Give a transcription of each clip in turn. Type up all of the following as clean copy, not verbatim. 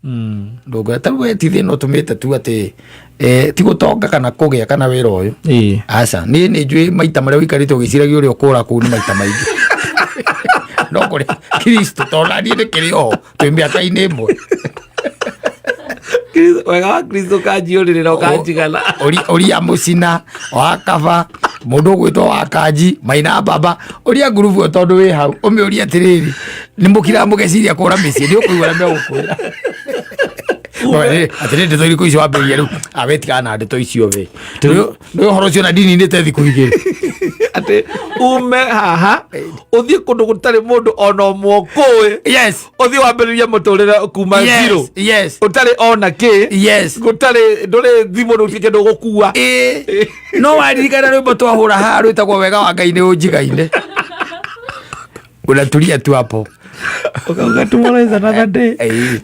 Ndũngĩoya ta rĩu we ti thĩna ũtũmĩte tu atĩ ti gũtonga kana kũgĩa kana wĩra ũyũ. Aca, niĩ nĩ njũĩ maita marĩa ũikarĩte ũgĩciragia ũrĩa ũkũra kũu nĩ maita maingĩ. No kũrĩ Kristo tondũ na niĩ nĩkĩrĩ oho twĩ mĩaka-inĩ ĩmwe. Wega wa Kristo kanjiũrĩrĩra ũkanjigana. Ũria mũcina wa kaba mũndũ ũgwĩtwo wa kanji maina baba ũria ngurubu ĩyo tondũ wĩ hau ũmĩũrie atĩrĩrĩ nĩ mũkiraga mũgeciria kũra mĩciĩ nĩ ũkũigua ũrĩa megũkwĩra. Atĩrĩ ndeto irĩkũ icio wambĩrĩria rĩu awe tigana na ndeto icio we nĩ ũhoro ũcio na ndininĩte thikũ igĩrĩ. Atĩ ume haha ũthiĩ kũndũ gũtarĩ mũndũ ona ũmwe ũkũĩ. Ũthiĩ wambĩrĩrie mũtũrĩre kuma zero. Ũtarĩ ona kĩ. Gũtarĩ ndũrĩ thimũ ndũtirĩ kĩndũ ũgũkua. Ĩĩ. No waririkana rwĩmbo twahũra haha rwĩtagwo wega wa Ngai nĩ ũnjigaine. Unatulia tu hapo. Ukauga tomorrow is another day.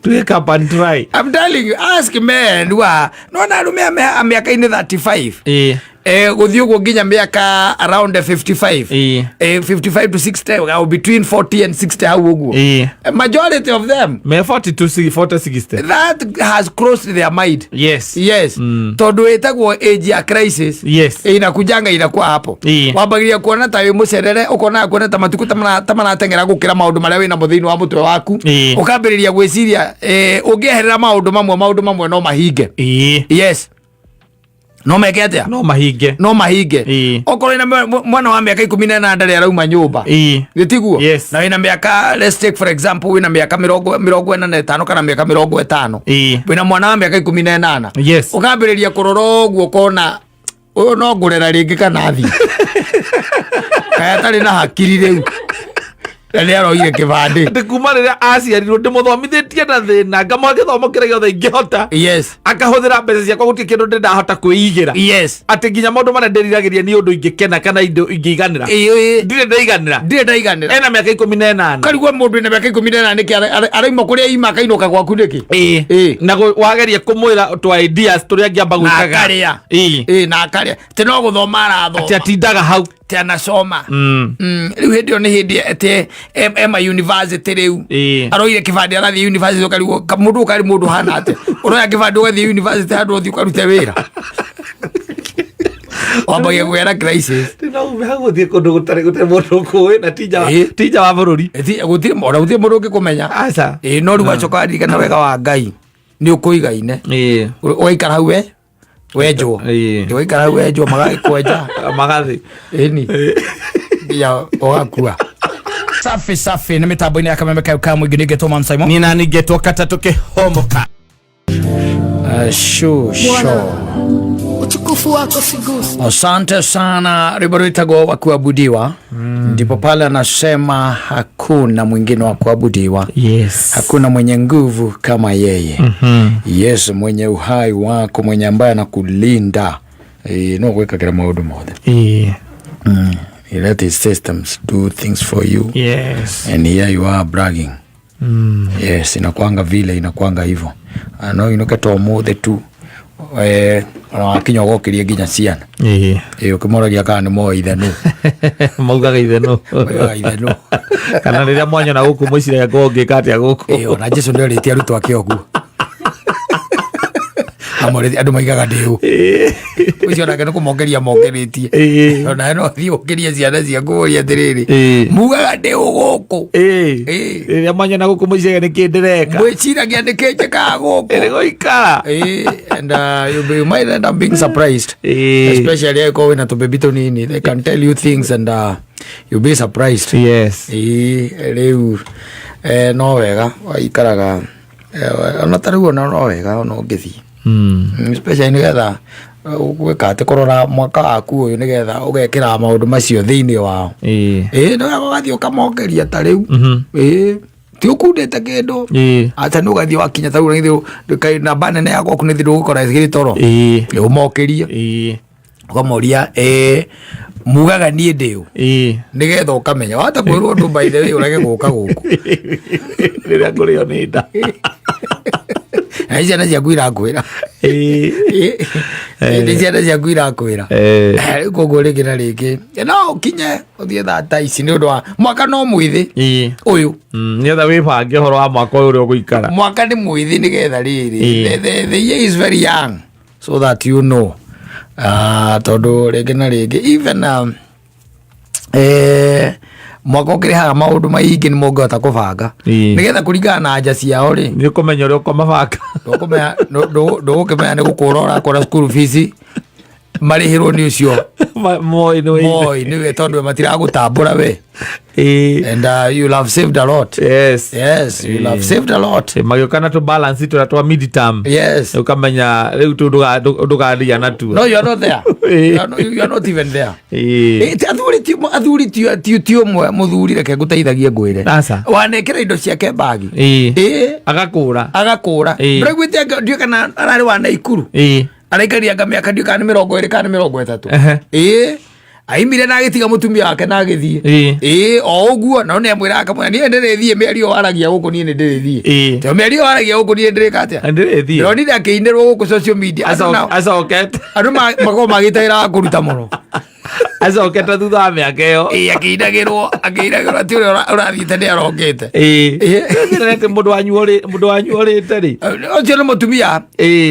To wake up and try. I'm telling you, ask men who are no na arume a mĩaka-inĩ 35. Gũthiĩ ũguo nginya mĩaka around 55. 55 to 60 or between 40 and 60 hau ũguo. Majority of them Me 40 to 40 60. That has crossed their mind. Yes. Tondũ ĩtagwo age ya crisis. Inakujanga inakuwa hapo. Wambagĩrĩria kuona ta wĩ mũcerere ũkonaga kuona ta matukũ ta marateng'era gũkĩra maũndũ marĩa wĩnamo thĩinĩ wa mũtwe waku. Ũkambĩrĩria gwĩciria ũngĩeherera maũndũ mamwe maũndũ mamwe no mahinge. Yes. No meke atĩa? No mahinge. No mahinge. Okorwo wĩna mwana wa mĩaka 18 ndarĩ arauma nyũmba. Gĩtiguo? Yes. Na wĩna mĩaka, let's take for example, wĩna mĩaka 45 kana mĩaka 50. Wĩna mwana wa mĩaka 18. Ũkambĩrĩria kũrora ũguo ũkona ũyũ no ngũrera rĩngĩ kana athiĩ. Kaya atarĩ na hakiri rĩu. Na nĩ aroire kĩbandĩ. Atĩ kuma rĩrĩa aciarirwo ndĩmũthomithĩtie na thĩna ngamũhe gĩthomo kĩrĩa gĩothe ingĩhota. Akahũthĩra mbeca ciakwa gũtirĩ kĩndũ ndĩ ndahota kwĩigĩra. Atĩ nginya maũndũ marĩa ndĩriragĩria nĩ ũndũ ingĩkena kana indo ingĩiganĩra. Ndirĩ ndaiganĩra. Ndirĩ ndaiganĩra. Ena mĩaka 18. Karigwo mũndũ wĩna mĩaka 18 nĩkĩ araima kũrĩa ima akainũka gwaku nĩkĩ? Na wageria kũmwĩra twa ideas tũrĩa angĩamba Na gwĩkaga. akarĩa. Na akarĩa. Atĩ no gũthoma arathoma. Atĩ atindaga hau. Atĩ anasoma. Rĩu hĩndĩ ĩyo nĩ hĩndĩ atĩ ema university rĩu. Aroire kĩbandĩ arathiĩ university ũkarigwo mũndũ ũkarĩ mũndũ hana atĩa. Ũroya kĩbandĩ ũgathiĩ university handũ ũthiĩ ũkarute wĩra. Wambagia kũgĩa na crisis. No ume hau ũthiĩ kũndũ gũtarĩ gũtarĩ mũndũ ũkũĩ na ti nja wa bũrũri. Gũtirĩ ona gũtirĩ mũndũ ũngĩkũmenya. Aca. No rĩu wacoka waririkana wega wa Ngai nĩ ũkũigaine. Ũgaikara hau we wenjwo. Ũgaikara hau wenjwo magagĩkwenja. Magathĩ. Ĩni. Nginya ũgakua. Safi safi nĩ mĩtambo-inĩ ya kameme kayo ka mũingĩ nĩngetwo Man Simon. Niĩ nani ngetwo katatũ kĩhomoka. Sure, sure. Utukufu wako sigusi. Asante sana. Rwimbo rwitagwo wa kuabudiwa. Ndipo pale anasema hakuna mwingine wa kuabudiwa. Hakuna mwenye nguvu kama yeye. Yes, mwenye uhai wako, mwenye ambaye anakulinda. No gwĩkagĩra maũndũ mothe. He let his systems do things for you. And here you are bragging. Yes, inakuanga vile, inakuanga hivyo. No inuke to ũmũthĩ tu. Ona wakinya ũgokirie nginya ciana. Ũkĩmoragia kana nĩ moĩ ithe nũ. Maugaga ithe nũ. Maugaga ithe nũ. Kana rĩrĩa mwanyona gũkũ mwĩciragia ngorwo ngĩka atĩa gũkũ. Ona Jesu nĩorĩtie arutwo ake ũguo. Amorĩtie andũ maigaga ndĩ ũ. Ũcio onake nĩ kũmongeria mongeretie. Ona no thiĩ ũkĩrie ciana ciaku ũrie atĩrĩrĩ. Mugaga ndĩ ũ gũkũ. Rĩrĩa mwanyona gũkũ mwĩciragia nĩ kĩ ndĩreka. Mwĩciragia nĩ kĩ njĩkaga gũkũ. Ĩrĩ gũikara. And you might end up being surprised. Especially angĩkorwo wĩna tũbebi tũnini. They can tell you things and you'll be surprised. Rĩu no wega waikaraga ona ta rĩu ona no wega ona ũngĩthiĩ. Especially nĩgetha gwĩka atĩ kũrora mwaka waku ũyũ nĩgetha ũgekĩra maũndũ macio thĩinĩ wao. Nĩ wega ũgathiĩ ũkamongeria ta rĩu. Ti ũkundĩte kĩndũ. Acha nĩ ũgathiĩ wakinya ta rĩu nĩ namba nene ya gwaku nĩ thĩ ndũgũkora ĩkĩrĩ toro. Ũmokĩrie. Ũkamoria, mugaga niĩ ndĩ ũ? Nĩgetha ũkamenya. Wahota kwĩrwo ũndũ by the way ũrege gũka gũkũ. Rĩrĩa ngũrĩo nĩ nda. Na ciana ciaku irakwĩra. Nĩ ciana ciaku irakwĩra. Rĩu koguo rĩngĩ na rĩngĩ no ũkinye ũthiĩ thaa ta ici nĩ ũndũ wa mwaka no mwĩthĩ ũyũ. Nĩgetha wĩbange ũhoro wa mwaka ũyũ ũrĩa ũgũikara. Mwaka nĩ mwĩthĩ nĩgetha rĩrĩ, the year is very young so that you know, tondũ rĩngĩ na rĩngĩ even mwaka ũkĩrehaga maũndũ maingĩ nĩ mũngĩhota kũbanga nĩgetha kũringana na anja ciao rĩ. Nĩ ũkũmenya ũrĩa ũkũmabanga. Ndũkũmenya, ndũgũkĩmenya nĩ gũkũra ũrakũra school fees marĩhĩrwo nĩ ũcio. Moi nĩ Moi nĩwe, tondũ matiragũtambũra we. And you'll have saved a lot. Yes, you'll have saved a lot. Magĩũka na tũ balance tũrĩa twa mid term. Ũkamenya rĩu tu ndũkaria natuo. No, you are not there. You are not even there. Ti athuri, ti athuri ti ũmwe. Mũthuri, reke ngũteithagie ngwĩre. Aca. Wanekĩra indo ciake bagi. Agakũra. Agakũra. Ndũraiguĩte ndiũĩ kana ararĩ wa Naikuru. Araikarire anga mĩaka, ndiũĩ kana nĩ 20 kana nĩ 30. Aimire na agĩtiga mũtumia wake na agĩthiĩ. O ũguo no nĩ amwĩraga akamwĩra, niĩ ndĩrĩthiĩ mĩario waragia gũkũ, niĩ nĩ ndĩrĩthiĩ. Tondũ mĩario waragia gũkũ, niĩ ndĩrĩka atĩa? Ndĩrĩthiĩ. Ndĩronire akĩinĩrwo gũkũ social media. Andũ Acokete. Andũ makoragwo magĩtahĩra kũruta mũno. Acokete thutha wa mĩaka ĩyo. Akĩinagĩrwo atĩ ũrĩa ũrathiĩte nĩ arokĩte. Atĩ mũndũ wanyu orĩte rĩ. Ũcio nĩ mũtumia.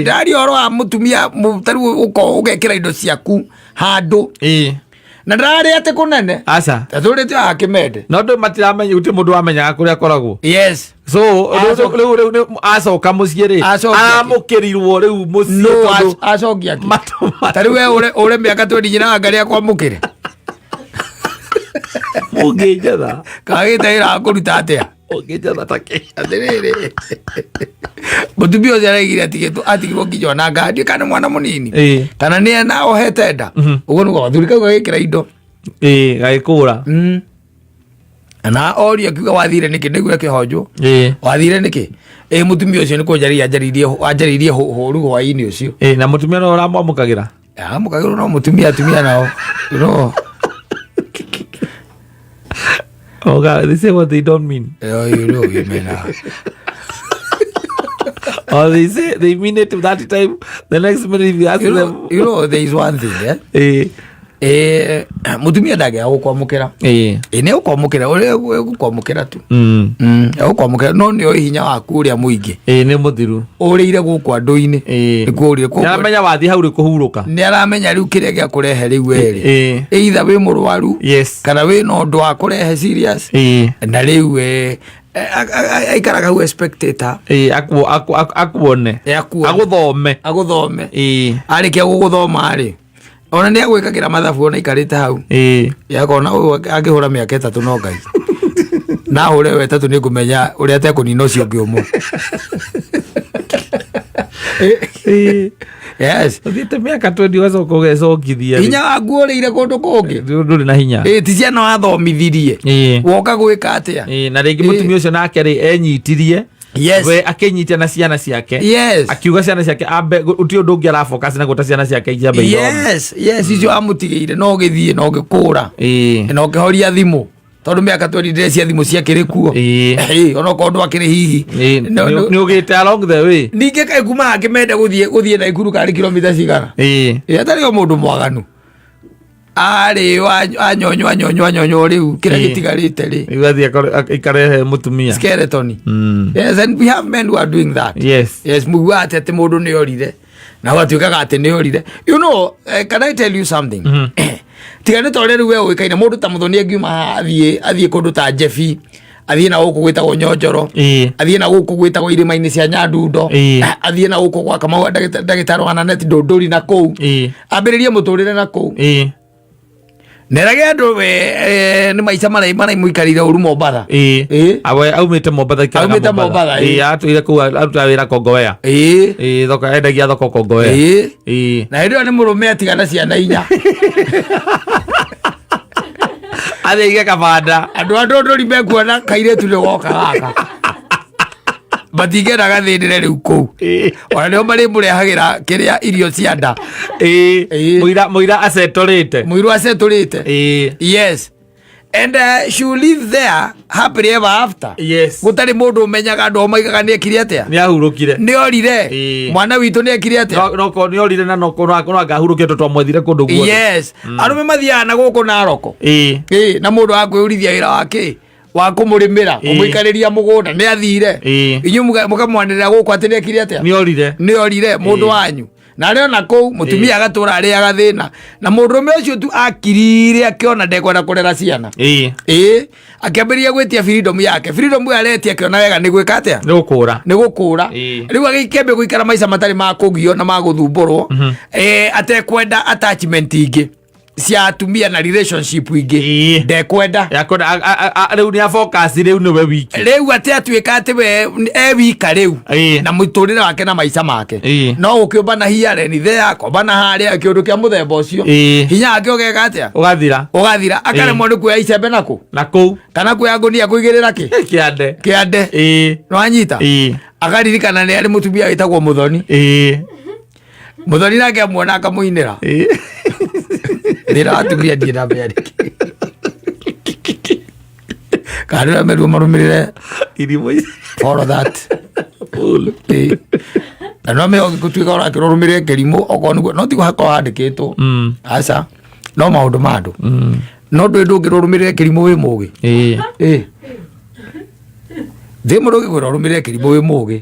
Ndaria ũhoro wa mũtumia, tarĩu ũgekĩra indo ciaku handũ na ndararĩ atĩ kũnene. Aca. Tatũrĩte haha Kĩmende. No andũ matiramenya, gũtirĩ mũndũ wamenyaga kũrĩa akoragwo. So rĩu acoka mũciĩ rĩ, Acokia kĩ? aramũkĩrirwo rĩu mũciĩ No tondũ acokia kĩ? Matũ Tarĩu we ũre mĩaka 20 nyina ngarĩa kwamũkĩre. Mũngĩnjetha. Kagĩte kũruta atĩa? Ũngĩnjetha ta kĩ? Atĩrĩrĩ, mũtumia ũcio araigire atigirwo nginya ona ngandi kana mwana mũnini kana nĩ ena ohete nda. Ũguo nĩguo gathuri kau gagĩkĩra indo. Gagĩkũra. Na oria akiuga, wathire nĩkĩ? Nĩguo kĩhonjwo. Wathire nĩkĩ? Mũtumia ũcio nĩ kũnjarĩria anjarĩirie hũru hwaĩ-inĩ ũcio. Na mũtumia no ũramwamũkagĩra? Amũkagĩrwo no mũtumia, atumia nao no. Oh God, they say what they don't mean. You know, you mean, Or they say they mean it that time. The next minute, if you ask them, You know, there is one thing, eh? Mũtumia ndangĩaga gũkwamũkĩra. Nĩ ũkwamũkĩra ũrĩa ũgũkwamũkĩra tu. Egũkwamũkĩra, no nĩ oĩ hinya waku ũrĩa mũingĩ. Nĩ mũthiru. Ũrĩire gũkũ andũ-inĩ. Nĩkuo ũrĩire. Nĩ aramenya wathiĩ hau rĩ kũhurũka. Nĩ aramenya rĩu kĩrĩa gĩa kũrehe rĩu werĩ, either wĩ mũrwaru kana wĩ na ũndũ wa kũrehe serious. Na rĩu aikaraga hau spectator. Akuone. Akuone. Agũthome. Agũthome. Arĩkia gũgũthoma rĩ, ona nĩ agwĩkagĩra mathabu ona aikarĩte hau. Yakona ũyũ angĩhũra mĩaka 3 no Ngai na ahũre we 3, nĩ ngũmenya ũrĩa atekũnina ũcio ũngĩ ũmwe. Yes. Ũthiĩte mĩaka 20 ũgacoka ũgecokithia rĩ. Hinya waku ũrĩire kũndũ kũngĩ. Ndũrĩ na hinya. Ti ciana wathomithirie. Woka gwĩka atĩa? Na rĩngĩ mũtumia ũcio nake rĩ enyitirie. We akĩnyitia na ciana ciake. Akiuga ciana ciake ambe, gũtirĩ ũndũ ũngĩ arafocus na gwĩta ciana ciake iciambe ithome. Yes, icio amũtigĩire no gĩthiĩ no gĩkũra na ũkĩhoria thimũ, tondũ mĩaka 20 ndĩrecia thimũ ciakĩrĩ kuo. Onokorwo ndwakĩrĩ hihi. Nĩ ũgĩte along the way. Ningĩ kaĩ kuma hakĩmende gũthiĩ Naikuru karĩ kilomita cigana? Atarĩ o mũndũ mwaganu arĩ anyonywo anyonywo anyonywo, rĩu kĩrĩa gĩtigarĩte rĩ, Rĩu athiĩ ikarehe mũtumia. Skeleton. Yes, and we have men who are doing that. Yes, muguaga atĩ mũndũ nĩ orire na gwatuĩkaga atĩ nĩ orire. You know, can I tell you something? Tiga nĩ ta ũrĩa rĩu we ũĩkaine, mũndũ ta Mũthoni angiuma haha athiĩ kũndũ ta Njebi, athiĩ na gũkũ gwĩtagwo Nyonjoro, athiĩ na gũkũ gwĩtagwo irĩma-inĩ cia Nyandundo, athiĩ na gũkũ gwa Kamau ndagĩtarĩ wa Naneti Ndũndũri na kũu, ambĩrĩrie mũtũrĩre na kũu, nerage andũ we nĩ maica maraimũikarire ũru Mombatha. Awe aumĩte Mombatha, aikaraga. Aumĩte Mombatha. Atũire kũu, arutaga wĩra Kongowea. Thoko, endagia thoko Kongowea. Na hĩndĩ ĩyo nĩ mũrũme atigana ciana inya. Athiĩ aige kabanda. Andũ a Ndũndũri mekuona kairĩtu nĩ goka gaka, matingĩenda gathĩnĩre rĩu kũu. Ona nĩo marĩmũrehagĩra kĩrĩa, irio cia nda. Mũira acetorĩte. Mũirũ acetũrĩte. Yes. And she will live there happily ever after. Yes. Gũtarĩ mũndũ ũmenyaga, andũ maigaga nĩ ekire atĩa. Nĩ ahurũkire. Nĩ orire. Mwana witũ nĩ ekire atĩa. No nĩ orire na no angahurũkire tondũ twamwethire kũndũ guothe. Yes, arũme mathiaga na gũkũ Naroko. Ĩ, na mũndũ wa kwĩũrithia wĩra wake wa kũmũrĩmĩra, kũmũikarĩria mũgũnda, nĩ athire. Inyuĩ mũkamwanĩrĩra gũkũ atĩ nĩ ekire atĩa. Nĩ orire. Nĩ orire mũndũ wanyu na arĩ ona kũu mũtumia agatũra arĩaga thĩna, na mũndũrũme ũcio tu akirire akĩona ndekwenda kũrera ciana. Ĩ, akĩambĩrĩria gwĩtia freedom yake. Freedom ĩyo aretia, akĩona wega nĩ gwĩka atĩa? Nĩ gũkũra. Nĩ gũkũra. Rĩu agĩkĩambia gũikara maica matarĩ ma kũgio na ma gũthumbũrwo, atekwenda attachment ingĩ cia atumia na relationship ingĩ. Ndekwenda. Yakwenda rĩu nĩ afocus, rĩu nĩwe wiki. Rĩu atĩ atuĩka atĩ we e wika rĩu na mũtũrĩre wake na maica make. No gũkĩũmbana here ni there, kombana harĩa, kĩũndũ kĩa mũthemba ũcio. Hinya wake ũgeka atĩa? Ũgathira. Ũgathira, akaremwo nĩ kuoya icembe nakũ na kũu kana kuoya ngũnia kũigĩrĩra kĩ kĩande. Kĩande. Nĩwanyita? Akaririkana nĩ arĩ mũtumia wĩtagwo Mũthoni. Mũthoni nake amuona akamũinĩra. Thĩna wa atumia ndiĩ na mĩarĩki kana nĩ meruo marũmĩrĩre. Irimũ ici. Follow that. Ĩĩ. Na no mĩho gũtuĩka ũrakĩrwo ũrũmĩrĩre kĩrimũ, okorwo nĩguo no tiguo hakorwo handĩkĩtwo. Aca, no maũndũ ma andũ no ndũĩ ndũngĩrwo ũrũmĩrĩre kĩrimũ wĩ mũgĩ. Ĩ, thĩ mũndũ ũngĩkwĩra ũrũmĩrĩre kĩrimũ wĩ mũgĩ.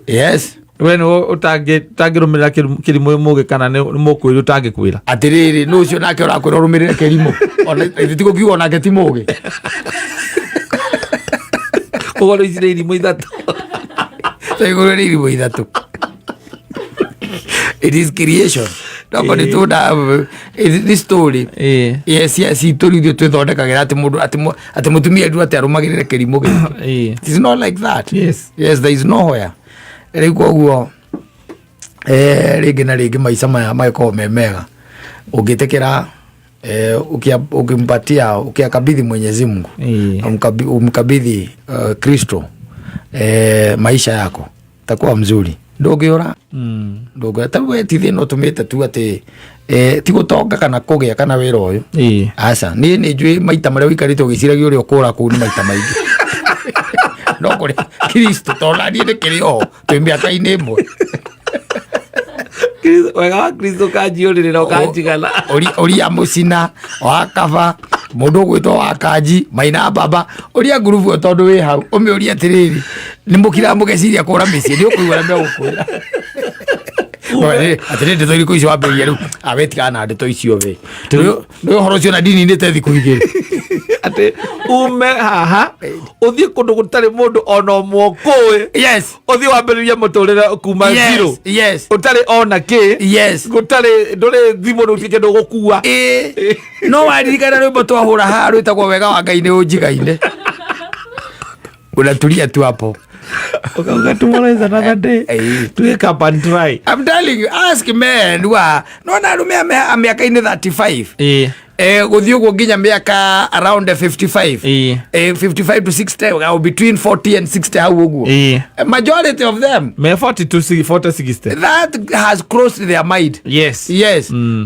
Yes. We nĩ ũtangĩrũmĩrĩra kĩrimũ mũgĩ kana nĩ mũkwĩri ũtangĩkwĩra? Atĩrĩrĩ, nũ ũcio nake ũrakwĩra ũrũmĩrĩre kĩrimũ? Ona ithe ti gũkiuga onake ti mũgĩ. Koguo rĩu ici nĩ irimũ ithatũ. Igũrũ nĩ irimũ ithatũ. It is creation noko nĩ tũnda this story. Yes, yes, itũ rĩu ithuĩ twĩthondekagĩra atĩ mũndũ atĩ mũtumia rĩu atĩ arũmagĩrĩre kĩrimũ gĩkĩ. It is not like that. Yes, there is nowhere. Rĩu koguo rĩngĩ na rĩngĩ maica maya magĩkorwo me mega ũngĩtĩkĩra, ukimpatia, ukiakabidhi Mwenyezi Mungu, umkabidhi Kristo maisha yako takuwa mzuri, ndũngĩũra. Ndũngĩũra ta we ti thĩna ũtũmĩte tu atĩ ti gũtonga kana kũgĩa kana wĩra ũyũ. Aca, niĩ nĩ njũĩ maita marĩa ũikarĩte ũgĩciragia ũrĩa ũkũra kũu nĩ maita maingĩ, no kũrĩ Kristo tondũ na niĩ nĩkĩrĩ oho twĩ mĩaka-inĩ ĩmwe. Wega wa Kristo kanjiũrĩrĩra ũkanjigana. Ũria mũcina wa kaba, mũndũ ũgwĩtwo wa kanji maina baba, ũria ngurubu ĩyo tondũ wĩ hau, ũmĩũrie atĩrĩrĩ, nĩ mũkiraga mũgeciria kũra mĩciĩ, nĩ ũkũigua ũrĩa megũkwĩra. Atĩrĩ, ndeto irĩkũ icio wambĩrĩria rĩu awe, tigana na ndeto icio we, nĩ ũhoro ũcio na ndininĩte thikũ 2. Atĩ ume haha ũthiĩ kũndũ gũtarĩ mũndũ ona ũmwe ũkũĩ, ũthiĩ wambĩrĩrie mũtũrĩre kuma zero, ũtarĩ ona kĩ, gũtarĩ, ndũrĩ thimũ, ndũtirĩ kĩndũ gũkua. Ĩĩ, no waririkana rwĩmbo twahũra haha rwĩtagwo "Wega wa Ngai nĩ ũnjigaine", unatulia tu hapo. Ukauga tomorrow is another day. To wake up and try. I'm telling you, ask men who are nona arume a mĩaka-inĩ 35, gũthiĩ ũguo nginya mĩaka around 55, 55 to 60 or between 40 and 60 hau ũguo. Majority of them Me 40 to 60, 40 60. That has crossed their mind. Yes,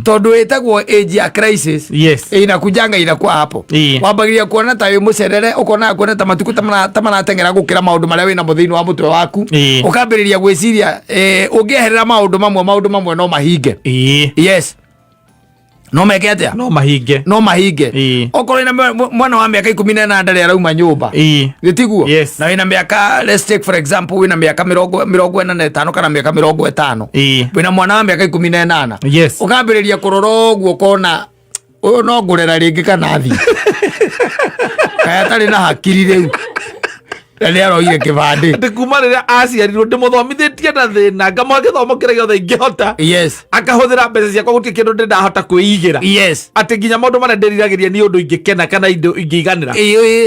tondũ ĩtagwo age ya crisis. Inakujanga, inakuwa hapo. Wambagĩrĩria kuona ta wĩ mũcerere, ũkona kuona ta matukũ ta marateng'era gũkĩra maũndũ marĩa wĩnamo thĩinĩ wa mũtwe waku. Ũkambĩrĩria gwĩciria, ũngĩeherera maũndũ mamwe, maũndũ mamwe no mahinge. Yes, no meke atĩa? No mahinge. No mahinge. Okorwo ina mwana wa mĩaka 18 ndarĩ arauma nyũmba. Gĩtiguo? Yes. Na wĩna mĩaka, let's take for example, wĩna mĩaka 45 kana mĩaka 50, wĩna mwana wa mĩaka 18, ũkambĩrĩria kũrora ũguo ũkona ũyũ no ngũrera rĩngĩ kana thiĩ kaya atarĩ na hakiri rĩu na nĩ aroire kĩbandĩ. Atĩ kuma rĩrĩa aciarirwo ndĩmũthomithĩtie na thĩna, ngamũhe gĩthomo kĩrĩa gĩothe ingĩhota, akahũthĩra mbeca ciakwa, gũtirĩ kĩndũ ndĩ ndahota kwĩigĩra, atĩ nginya maũndũ marĩa ndĩriragĩria nĩ ũndũ ingĩkena kana indo ingĩiganĩra,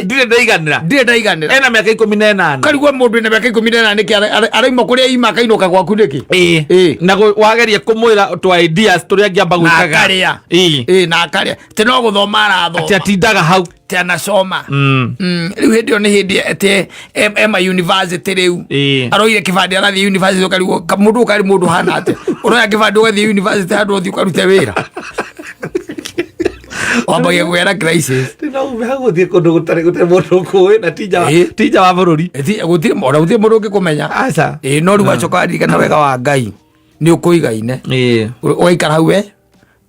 ndirĩ ndaiganĩra. Ndirĩ ndaiganĩra. Ena mĩaka 18. Karigwo mũndũ wĩna mĩaka 18 nĩkĩ araima kũrĩa ima akainũka gwaku nĩkĩ? Na wageria kũmwĩra twa ideas tũrĩa angĩamba Na gwĩkaga. akarĩa. Ĩĩ, na akarĩa atĩ no gũthoma atĩ arathoma. Atindaga hau. Atĩ anasoma. Rĩu hĩndĩ ĩyo nĩ hĩndĩ atĩ ema university rĩu. Aroire kĩbandĩ, arathiĩ university, ũkarigwo mũndũ ũkarĩ mũndũ hana atĩa ũroya kĩbandĩ ũgathiĩ university handũ ũthiĩ ũkarute wĩra. Wambagia kũgĩa na crisis. No ume hau ũthiĩ kũndũ gũtarĩ gũtarĩ mũndũ ũkũĩ na ti nja Ĩĩ. ti nja wa bũrũri. Gũtirĩ ona gũtirĩ mũndũ ũngĩkũmenya. Aca. Ĩĩ, no rĩu wacoka waririkana wega wa Ngai nĩ ũkũigaine. Ĩĩ. Ũgaikara hau we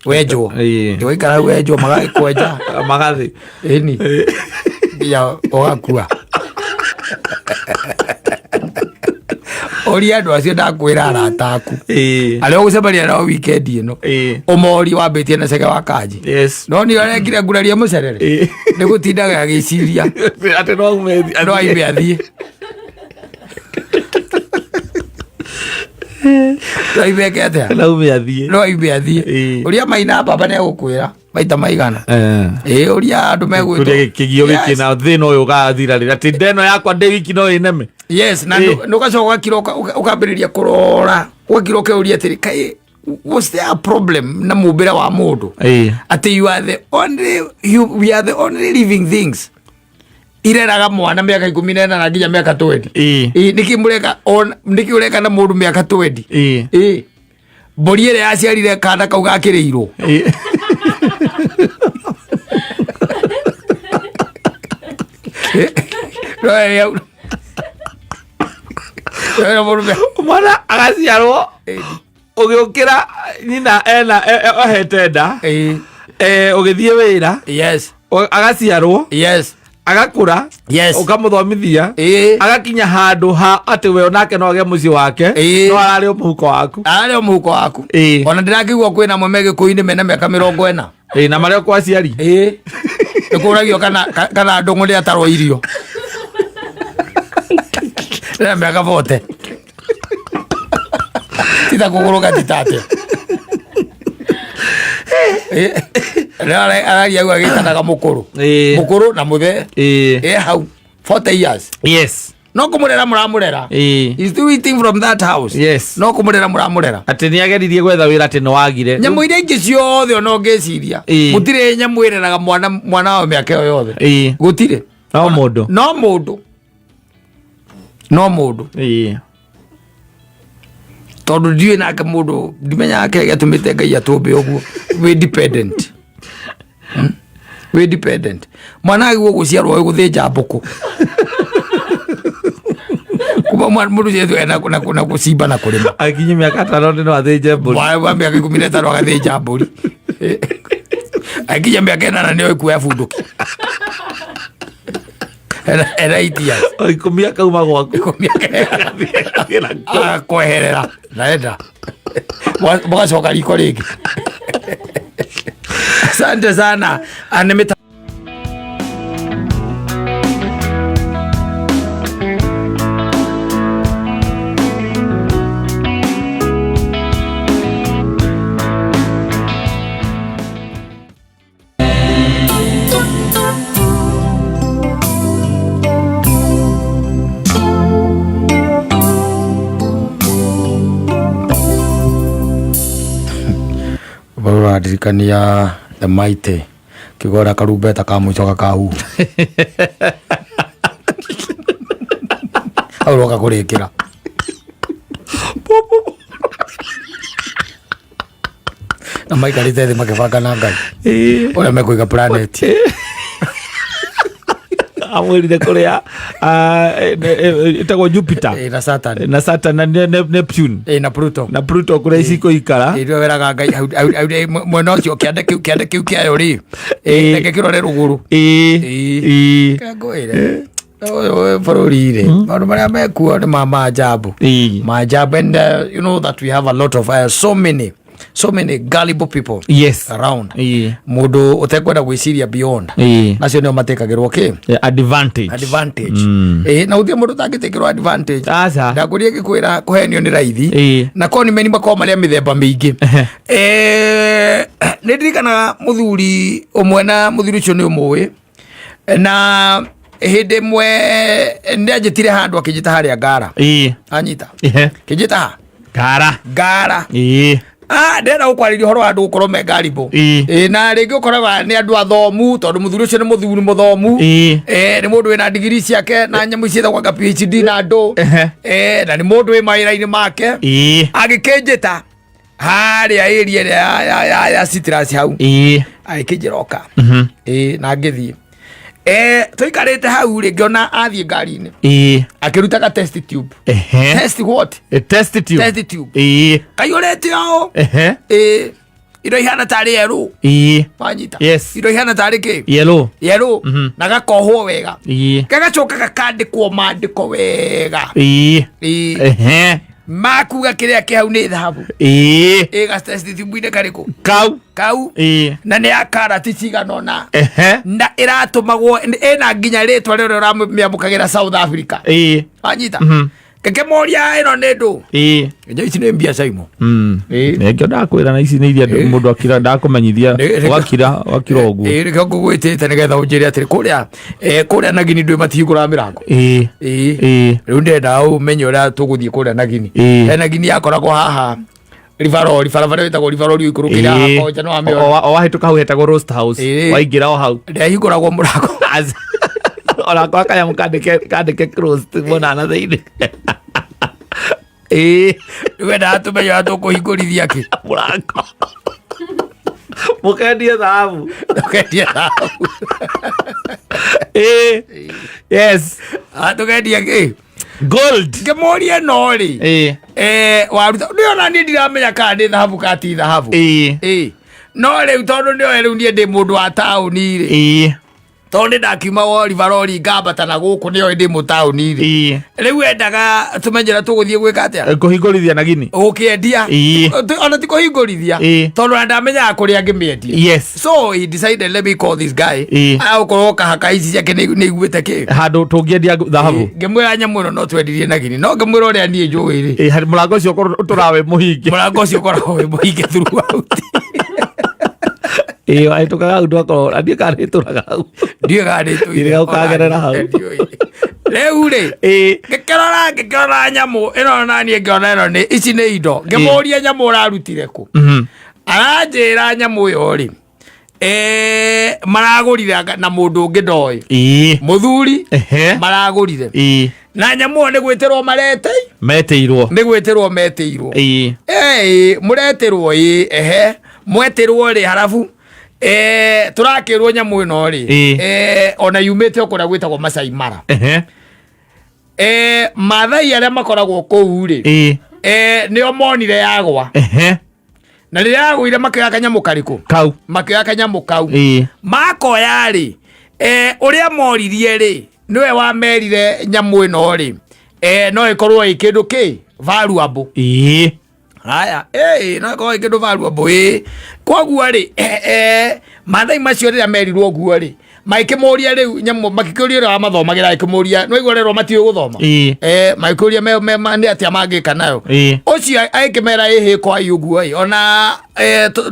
wenjwo. Ĩĩ. Ũgaikara hau wenjwo magagĩkwenja. Magathĩ. Ĩni. Nginya ũgakua. Ũria andũ acio ndakwĩra arata aku. Ĩĩ. Arĩa ũgũcemania nao weekend ĩno. Ĩĩ. Ũmorie wambĩtie na cege wa kanji. Yes. No nĩ arekire nguraria mũcerere. Ĩĩ. Nĩ gũtindaga agĩciria. Atĩ no aume No aime athiĩ. No aime eke atĩa? No aume athiĩ. No aime athiĩ. Ĩĩ. Ũria maina baba nĩ egũkwĩra maita maigana. Ĩĩ ũria andũ megwĩtwo. Kũrĩa kĩgio gĩkĩ Yes. na thĩna ũyũ ũgathira rĩ atĩ ndeno yakwa ndĩ wiki no ĩneme. Yes, na Ĩĩ. nĩ ũgacoka ũgakira ũkambĩrĩria kũrora ũgakira ũkeuria atĩrĩ kaĩ what's there a problem na mũmbĩre wa mũndũ Ĩĩ. atĩ you are the only you, we are the only living things ireraga mwana mĩaka 18 nginya mĩaka 20. Ĩĩ. Ĩĩ, nĩkĩ mũreka nĩkĩ ũreka na mũndũ mĩaka 20? Ĩĩ. Ĩĩ. Mbũri ĩrĩa yaciarire kana kau gakĩrĩirwo. Ĩĩ. No ĩrĩa- Ĩrĩa mũndũ Mwana agaciarwo ũgĩũkĩra nyina ena ohete nda. Ĩĩ. Ũgĩthiĩ wĩra. Yes. Agaciarwo. Yes. Agakũra. Yes. Ũkamũthomithia. Ĩĩ. Agakinya handũ ha atĩ we onake no agĩe mũciĩ wake. Ĩĩ. No ararĩ o mũhuko waku. Ararĩ o mũhuko waku. Ĩĩ. Ona ndĩrakĩigua kwĩna amwe me gĩkũyũ-inĩ mena mĩaka 40. Ĩĩ, na marĩ o kwa aciari. Ĩĩ. Nĩkũragio kana ndũng'ũ nĩ atarwo irio. Ena mĩaka 40. Tita kũgũrũka tita atĩa. Ĩĩ. Araria hau agĩtanaga mũkũrũ. Ĩĩ. Mũkũrũ na mũthee. Ĩĩ. Ĩ hau 40 years. Yes. No kũmũrera mũramũrera. Ĩĩ. He's still eating from that house. Yes. No kũmũrera mũramũrera. Atĩ nĩ ageririe gwetha wĩra atĩ nĩ wagire. Nyamũ iria ingĩ ciothe ona ũngĩciria. Ĩĩ. Gũtirĩ nyamũ ĩreraga mwana wayo mĩaka ĩyo yothe. Ĩĩ. Gũtirĩ. No mũndũ. No mũndũ. No mũndũ. Ĩĩ. Tondũ ndiũĩ nake mũndũ ndimenyaga kĩrĩa gĩatũmĩte Ngai atũmbe ũguo. Wĩ dependent. Wĩ dependent. Mwana agĩrĩirwo gũciarwo oĩ gũthĩnja mbũkũ. Kuma mũndũ ũcio na gũcimba na kũrĩma. Akinye mĩaka 5 no athĩnje mbũri. Wa mĩaka 15 agathĩnja mbũri. Akinya mĩaka 8 nĩoĩ kuoya bunduki. Ena 8 years. O 10 akauma gwaku. 10 agakweherera naenda mũgacoka riko rĩngĩ. Asante sana. Nĩ Ũrandirikania the mighty kĩgora karumbeta ka mũico gakahuha. Hau ũroka kũrĩkĩra. Na maikarĩte thĩ makĩbanga na Ngai ũrĩa mekũiga planet. Amwĩrire kũrĩa ĩtagwo Jupiter. Ĩĩ, na Saturn. Na Saturn na Neptune. Ĩĩ, na Pluto. Na Pluto kũrĩa cikũikara. Ĩĩ, nĩwe weraga Ngai hau mwena ũcio kĩande kĩu kĩande kĩu kĩayo rĩ. Ĩĩ, reke kĩrore rũgũrũ. Ĩĩ. Ĩĩ. Ĩĩ. Reke ngwĩre. Ũyũ bũrũri rĩ, maũndũ marĩa mekuo nĩ ma maajabu. Ĩĩ. Maajabu and you know that we have a lot of so many gullible people Yes. around. Ĩĩ. Mũndũ ũtekwenda gwĩciria beyond. Ĩĩ. Nacio nĩo matekagĩrwo kĩ? Advantage. Advantage. Ĩĩ, na gũtirĩ mũndũ ũtangĩtĩkĩrwo advantage. Aca. Ndakũria ngĩkwĩra kũhenio nĩ raithi. Ĩĩ. Na conmen makoragwo marĩ a mĩthemba mĩingĩ. Nĩ ndirikanaga mũthuri ũmwe na mũthuri ũcio nĩ ũmũĩ. Na hĩndĩ ĩmwe nĩ anjĩtire handũ akĩnjĩta harĩa Ngara. Ĩĩ. Anyita. Ihe. Kĩnjĩta ha? Ngara. Ngara. Ĩĩ. Ndĩrenda gũkwarĩria ũhoro wa andũ gũkorwo me ngaribu. Ĩĩ. Ĩĩ, na rĩngĩ ũkoraga nĩ andũ athomu tondũ mũthuri ũcio nĩ mũthuri mũthomu. Ĩĩ. Ĩĩ, nĩ mũndũ wĩna digiri ciake na nyamũ ciĩtagwo anga PhD na andũ. Ehe. Ĩĩ, na nĩ mũndũ wĩ mawĩra-inĩ make. Ĩĩ. Agĩkĩnjĩta harĩa area ĩrĩa ya Citrus hau. Ĩĩ. Agĩkĩnjĩra oka. Ĩĩ, na ngĩthiĩ. Tũikarĩte hau rĩ, ngĩona athiĩ ngari-inĩ akĩruta ka test tube. Test what? A test tube. Test tube. Kaiyũrĩte ũũ. Ĩĩ, indo ihana tarĩ yerũ. Wanyita? Yes. Indo ihana tarĩ kĩ? Yellow. Yerũ. Na gakohwo wega. Gagacoka gakandĩkwo maandĩko wega. Ĩĩ. Makuga kĩrĩa kĩ hau nĩ thahabu. Ĩ ga test tube-inĩ karĩkũ? Kau. Kau. Na nĩ ya karati cigana ũna. Na ĩratũmagwo ĩna nginya rĩtwa rĩrĩa ũramĩamũkagĩra South Africa. Wanyita? Ngĩkĩmũria ĩno nĩ ndũ? Nja ici nĩ mbia caimo. Nĩkĩo ndakwĩra na ici nĩ iria mũndũ akira ndakũmenyithia ũgakira ũgakira ũguo. Ĩĩ, nĩkĩo ngũgwĩtĩte nĩgetha ũnjĩre atĩrĩ kũrĩa kũrĩa Nagini ndwĩ matihingũraga mĩrango. Ĩĩ. Rĩu ndĩrenda ũmenye ũrĩa tũgũthiĩ kũrĩa Nagini. He Nagini yakoragwo haha Rivarori, barabara ĩtagwo Rivarori ũikũrũkĩra haha Konja nĩ wamĩona. O wahĩtũka hau hetagwo Roast House. Waingĩra o hau. Ndĩahingũragwo mũrango. Onakwa kanyamũ kandĩke kandĩke closed mwena na thĩinĩ. Ĩĩ. Rĩu endaga tũmenye ũrĩa tũkũhingũrithia kĩ. Mũrango. Mũkendie thahabu. Tũkendie thahabu. Ĩĩ. Yes. Ah, tũkendie kĩ? Gold. Ngĩmũria no rĩ. Waruta nĩ ona niĩ ndiramenya kana nĩ thahabu kana ti thahabu. Ĩĩ. No rĩu tondũ nĩoĩ rĩu niĩ ndĩ mũndũ wa taũni rĩ. Tondũ nĩ ndakiuma wo Rivarori ngambata na gũkũ nĩoĩ ndĩ mũtaũni rĩ. Rĩu endaga tũmenye ũrĩa tũgũthiĩ gwĩka atĩa? Kũhingũrithia Nagini. Gũkĩendia. Ona ti kũhingũrithia. Tondũ ona ndamenyaga kũrĩa angĩmĩendia. So he decided, let me call this guy. Agũkorwo kahaka ici ciake nĩ iguĩte kĩ. Handũ tũngĩendia thahabu. Ngĩmwĩra nyamũ ĩno no twendirie Nagini. No ngĩmwĩra ũrĩa niĩ njũĩ rĩ. Harĩ mũrango ũcio ũkorwo ũtũraga wĩ mũhinge. Mũrango ũcio ũkoragwo wĩ mũhinge throughout. Ĩĩ, wahĩtũkaga hau ndwakorwo, na ndiũĩ kana nĩtũraga hau. Ndiũĩ kana nĩtũire. Ndiũĩ ũkagerera hau. Ndiũĩ. Rĩu rĩ, ngĩkĩrora nyamũ ĩno na niĩ ngĩona ĩno nĩ ici nĩ indo. Ngĩmũria nyamũ ũrarutire kũ? Aranjĩra nyamũ ĩyo rĩ, maragũrire na mũndũ ũngĩ ndoĩ. Mũthuri maragũrire. Na nyamũ ĩyo nĩ gwĩtĩrwo marete? Metĩirwo. Nĩ gwĩtĩrwo metĩirwo. Mũretĩrwo ĩĩ, ehe. Mwetĩrwo rĩ harabu tũrakĩrwo nyamũ ĩno rĩ, ona yumĩte o kũrĩa gwĩtagwo Masai Mara. Mathai arĩa makoragwo kũu rĩ, nĩo monire yagwa. Na rĩrĩa yagũire makĩoya kanyamũ karĩkũ? Kau. Makĩoya kanyamũ kau. Makoya rĩ, ũrĩa moririe rĩ, nĩwe wamerire nyamũ ĩno rĩ, no ĩkorwo ĩ kĩndũ kĩ valuable. Haya, no ĩkorwo ĩ kĩndũ valuable, ĩĩ. Koguo rĩ, Mathai macio rĩrĩa merirwo ũguo rĩ, magĩkĩmũria rĩu nyamũ, magĩkĩũria ũrĩa wamathomagĩra, agĩkĩmũria, nĩ waigua rĩrwo matiũĩ gũthoma? Magĩkĩũria nĩ atĩa mangĩka nayo? Ũcio agĩkĩmera ĩhĩ kwa ũguo ĩ, ona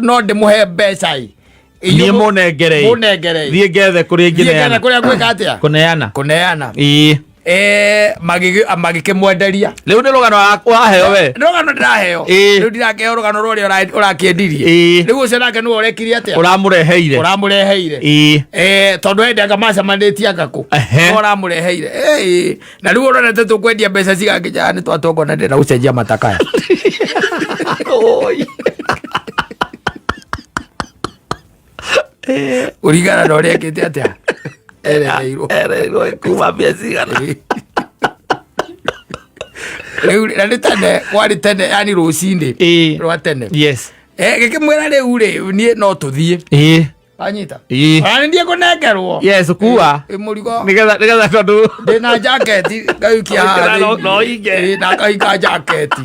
no ndĩmũhe mbeca ĩ. Niĩ mũnengere ĩ. Mũnengere ĩ. Thiĩ ngethe kũrĩa Thiĩ ngethe ingĩneana. kũrĩa gwĩka atĩa? Kũneana. Kũneana. Magĩkĩmwenderia. Rĩu nĩ rũgano ũraheo we. Nĩ rũgano ndĩraheo. Rĩu ndirakĩheo rũgano rwa ũrĩa ũrakĩendirie. Rĩu ũcio nake nĩwe ũrekire atĩa? Ũramũreheire. Ũramũreheire. Tondũ hĩndĩ anga macemanĩtie anga kũ? Nĩwe ũramũreheire. Na rĩu ũronete tũkwendia mbeca cigakinya nĩ twatongwo na ndĩrenda gũcenjia matakaya. Oi. Kũringana na ũrĩa ekĩte atĩa? Erereirwo. Erereirwo kuma mbia cigana. Rĩu na nĩ tene, kwarĩ tene, yani rũcinĩ rwa tene. Gĩkĩmwĩra rĩu rĩ, niĩ no tũthiĩ. Wanyita? Ona nĩ ndiĩ kũnengerwo. Yes, kua. Mũrigo. Nĩgetha, nĩgetha tondũ Ndĩna jaketi, ngaikia haha Ũkĩra thĩinĩ. no inge. Na ngaika jaketi.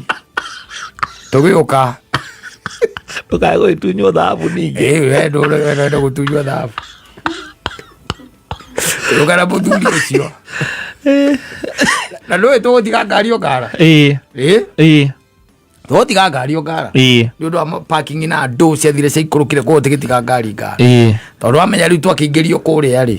Tũgĩũka. Ndũkae gũgĩtunywo thahabu ningĩ. We ndũrenda gũtunywo thahabu. Tũgĩũka na mũthuri ũcio. Na ndũĩ tũgũtiga ngari o ngara. Tũgũtiga ngari o ngara. Nĩ ũndũ wa parking na andũ ciathire ciaikũrũkire koguo tũgĩtiga ngari ngara. Tondũ wamenya rĩu twakĩingĩrio kũrĩa rĩ,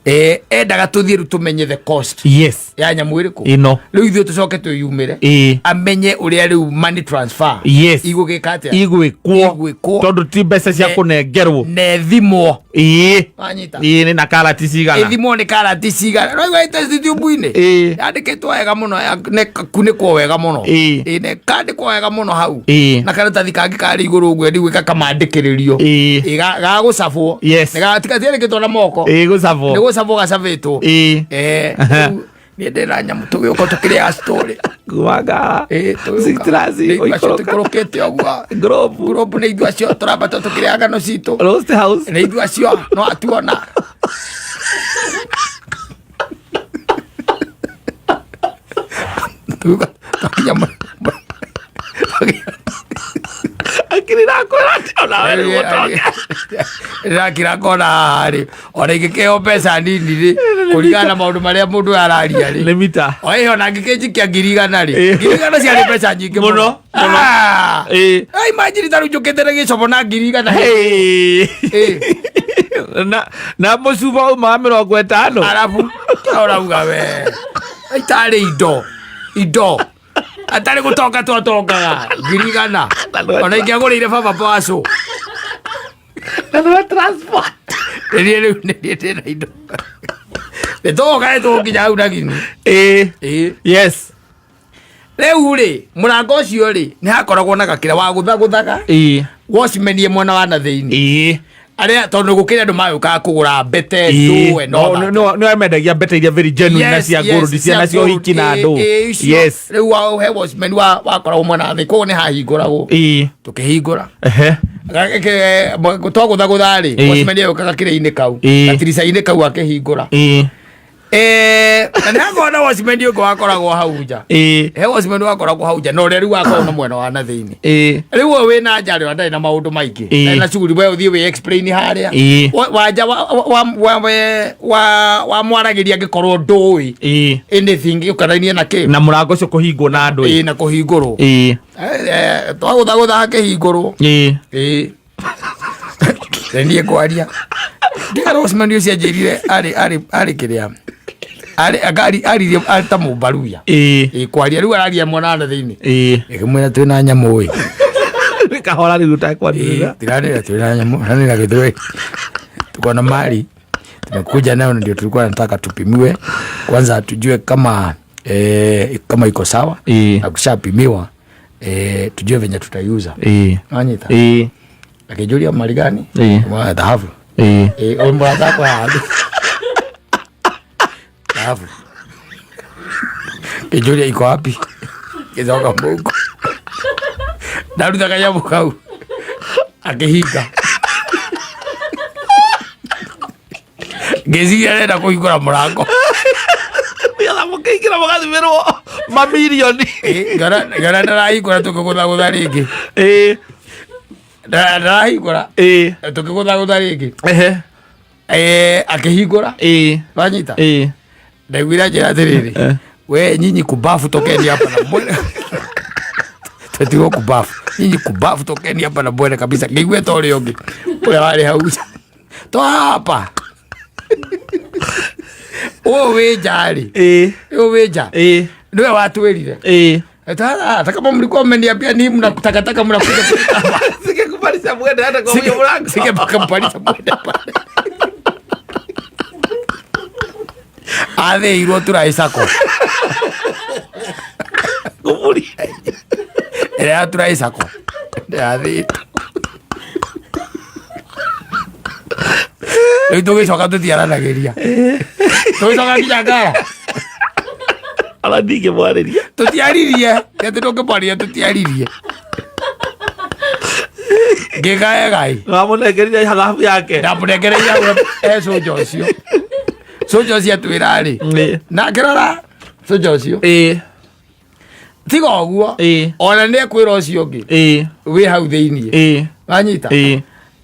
Endaga tũthiĩ rĩu tũmenye the cost Yes. ya nyamũ ĩrĩkũ. Ĩno. Rĩu ithuĩ tũcoke twĩyumĩre, amenye ũrĩa rĩu money transfer igũgĩka atĩa, Igwĩkwo. Igwĩkwo. Tondũ ti mbeca cia kũnengerwo. Na ĩthimwo. Wanyita? Ĩĩ, nĩ na karati cigana. Ĩthimwo nĩ karati cigana. Ũraigua ĩ test tube-inĩ yandĩkĩtwo wega mũno, na ĩkakunĩkwo wega mũno. Ĩĩ, na ĩkandĩkwo wega mũno hau, na karatathi kangĩ karĩ igũrũ ũguo ndigũ gakamandĩkĩrĩrio. Ĩĩ, gagũcabwo. Gatiandĩkĩtwo na moko. Ĩĩ, gũcabwo. Nĩ gũcabwo gacabĩtwo. Rĩu niĩ ndĩna nyamũ, tũgĩũka tũkĩrĩa story. Kumaga. Ĩĩ, tũgĩũka. Citrus, Nĩ ithuĩ acio ũikũrũka. tũikũrũkĩte ũguo. Grove. Group nĩ ithuĩ acio tũrambata tũkĩrĩa ngano citũ. Roast House. Nĩ ithuĩ acio no atuona. Tũgĩũka twakinya Akiri nakwĩra atĩ onawe rĩu ũtonge. Ndĩrakira ngona haha rĩ, ona ingĩkĩheo mbeca nini rĩ, kũringana na maũndũ marĩa mũndũ ũyũ araria rĩ, Nĩ mita. o ĩyo ona angĩkĩnjikia 100,000 rĩ, 100,000 ciarĩ mbeca nyingĩ. Mũno, mũno. Ah! Ai, imagine ta rĩu njũkĩte na gĩcobo na 100,000. Hey. Na mũcuba uma wa 50. Arabu ũrauga we itarĩ indo indo atarĩ gũtonga twatongaga 100,000, ona ingĩagũrĩire baba paco. Na nĩwe transport. Nĩniĩ rĩu nĩniĩ ndĩna indo, nĩ tũgũka, nĩ tũgũkinya hau na gini. Rĩu rĩ, mũrango ũcio rĩ, nĩ hakoragwo na gakĩra wa gũthagũthaga. Watchman ye mwena wa na thĩinĩ, arĩa tondũ gũkĩrĩ andũ magĩũkaga kũgũra mbete, ndũ and all that. Nĩ mendagia mbete iria very genuine na cia gold, ciana cia ũhiki na andũ. Rĩu he watchman wakoragwo mwena wa thĩ, koguo nĩ hahingũragwo. Tũkĩhingũra, twagũthagũtha rĩ, watchman ĩyokaga kĩrĩa-inĩ kau, gatirica-inĩ kau akĩhingũra. Na nĩ hakoragwo na watchman ũngĩ wakoragwo hau nja. He watchman wakoragwo hau nja na ũrĩa rĩu wakoragwo na mwena wa na thĩinĩ. Rĩu ũyũ wĩna nja rĩ, ndarĩ na maũndũ maingĩ. Ndarĩ na shughuli, we ũthiĩ wĩ explain harĩa. Wanja wa mwaragĩria angĩkorwo ndũĩ anything ũkanainie na kĩ Na mũrango ũcio kũhingwo na andũ. Ĩĩ, na kũhingũrwo. Twagũthagũtha akĩhingũrwo. Ĩĩ, niĩ kwaria ndigara watchman ũcio anjĩrire arĩ kĩrĩa arĩ aririe arĩ ta mũmbaruya. Ĩĩ, kwaria rĩu araria mwena wa na thĩinĩ. Ĩkĩmwĩra twĩna nyamũ ĩ. Kahora rĩu ũtakwanĩrĩra. Tiranĩra twĩna nyamũ ranĩra gĩthweri, tuko na mali tumekuja nayo, ndio tulikuwa nataka tupimiwe kwanza tujue kama iko sawa, na kushapimiwa tujue venye tutaiuza. Wanyita? Akijũria mali gani? Mwa dhahabu. Ũyũ mũrata wakwa haha dhahabu, kĩnjũria iko wapi, gĩcoka mũhuko, ndaruta kanyamũ kau akĩhinga, ngĩciria arenda kũhingũra mũrango. Nĩgetha mũkĩingĩra mũgathimĩrwo mamirioni. Ngĩona ndarahingũra, tũkĩgũthagũtha rĩngĩ. Ndarahingũra, tũkĩgũthagũtha rĩngĩ. Akĩhingũra. Wanyita? Ndaiguire anjĩra atĩrĩrĩ, "We nyinyi kubafu, tokeni hapa na mwene." Twetirwo kubafu. "Nyinyi kubafu, tokeni hapa na mwene kabisa." Ngĩigua ta ũrĩa ũngĩ ũrĩa warĩ hau, "Toa hapa ũyũ wĩ nja rĩ, ũyũ wĩ nja nĩwe watwĩrire." Hata kama mlikuwa mmeniambia ni mna takataka mnakuja kuleta hapa. Singekubalisha mwende hata kwa huyo mlango. Singekubalisha mwende pale. Athĩirwo turaicako. Kuburi. Ĩrĩa ya turaicako athĩitwo. Rĩu tũgĩcoka tũtiaranagĩria, tũgĩcoka nginya ngara. Ona ndingĩmwarĩria. Tũtiaririe, ti atĩ ndũngĩmwarĩria, tũtiaririe, ngĩgaegai. Wamũnengerire thahabu yake. Ndamũnengereire hau e cũnja ũcio, cũnja ũcio atwĩra rĩ, na ngĩrora cũnja ũcio, tiga ũguo, ona nĩ ekwĩra ũcio ũngĩ wĩ hau thĩiniĩ. Wanyita?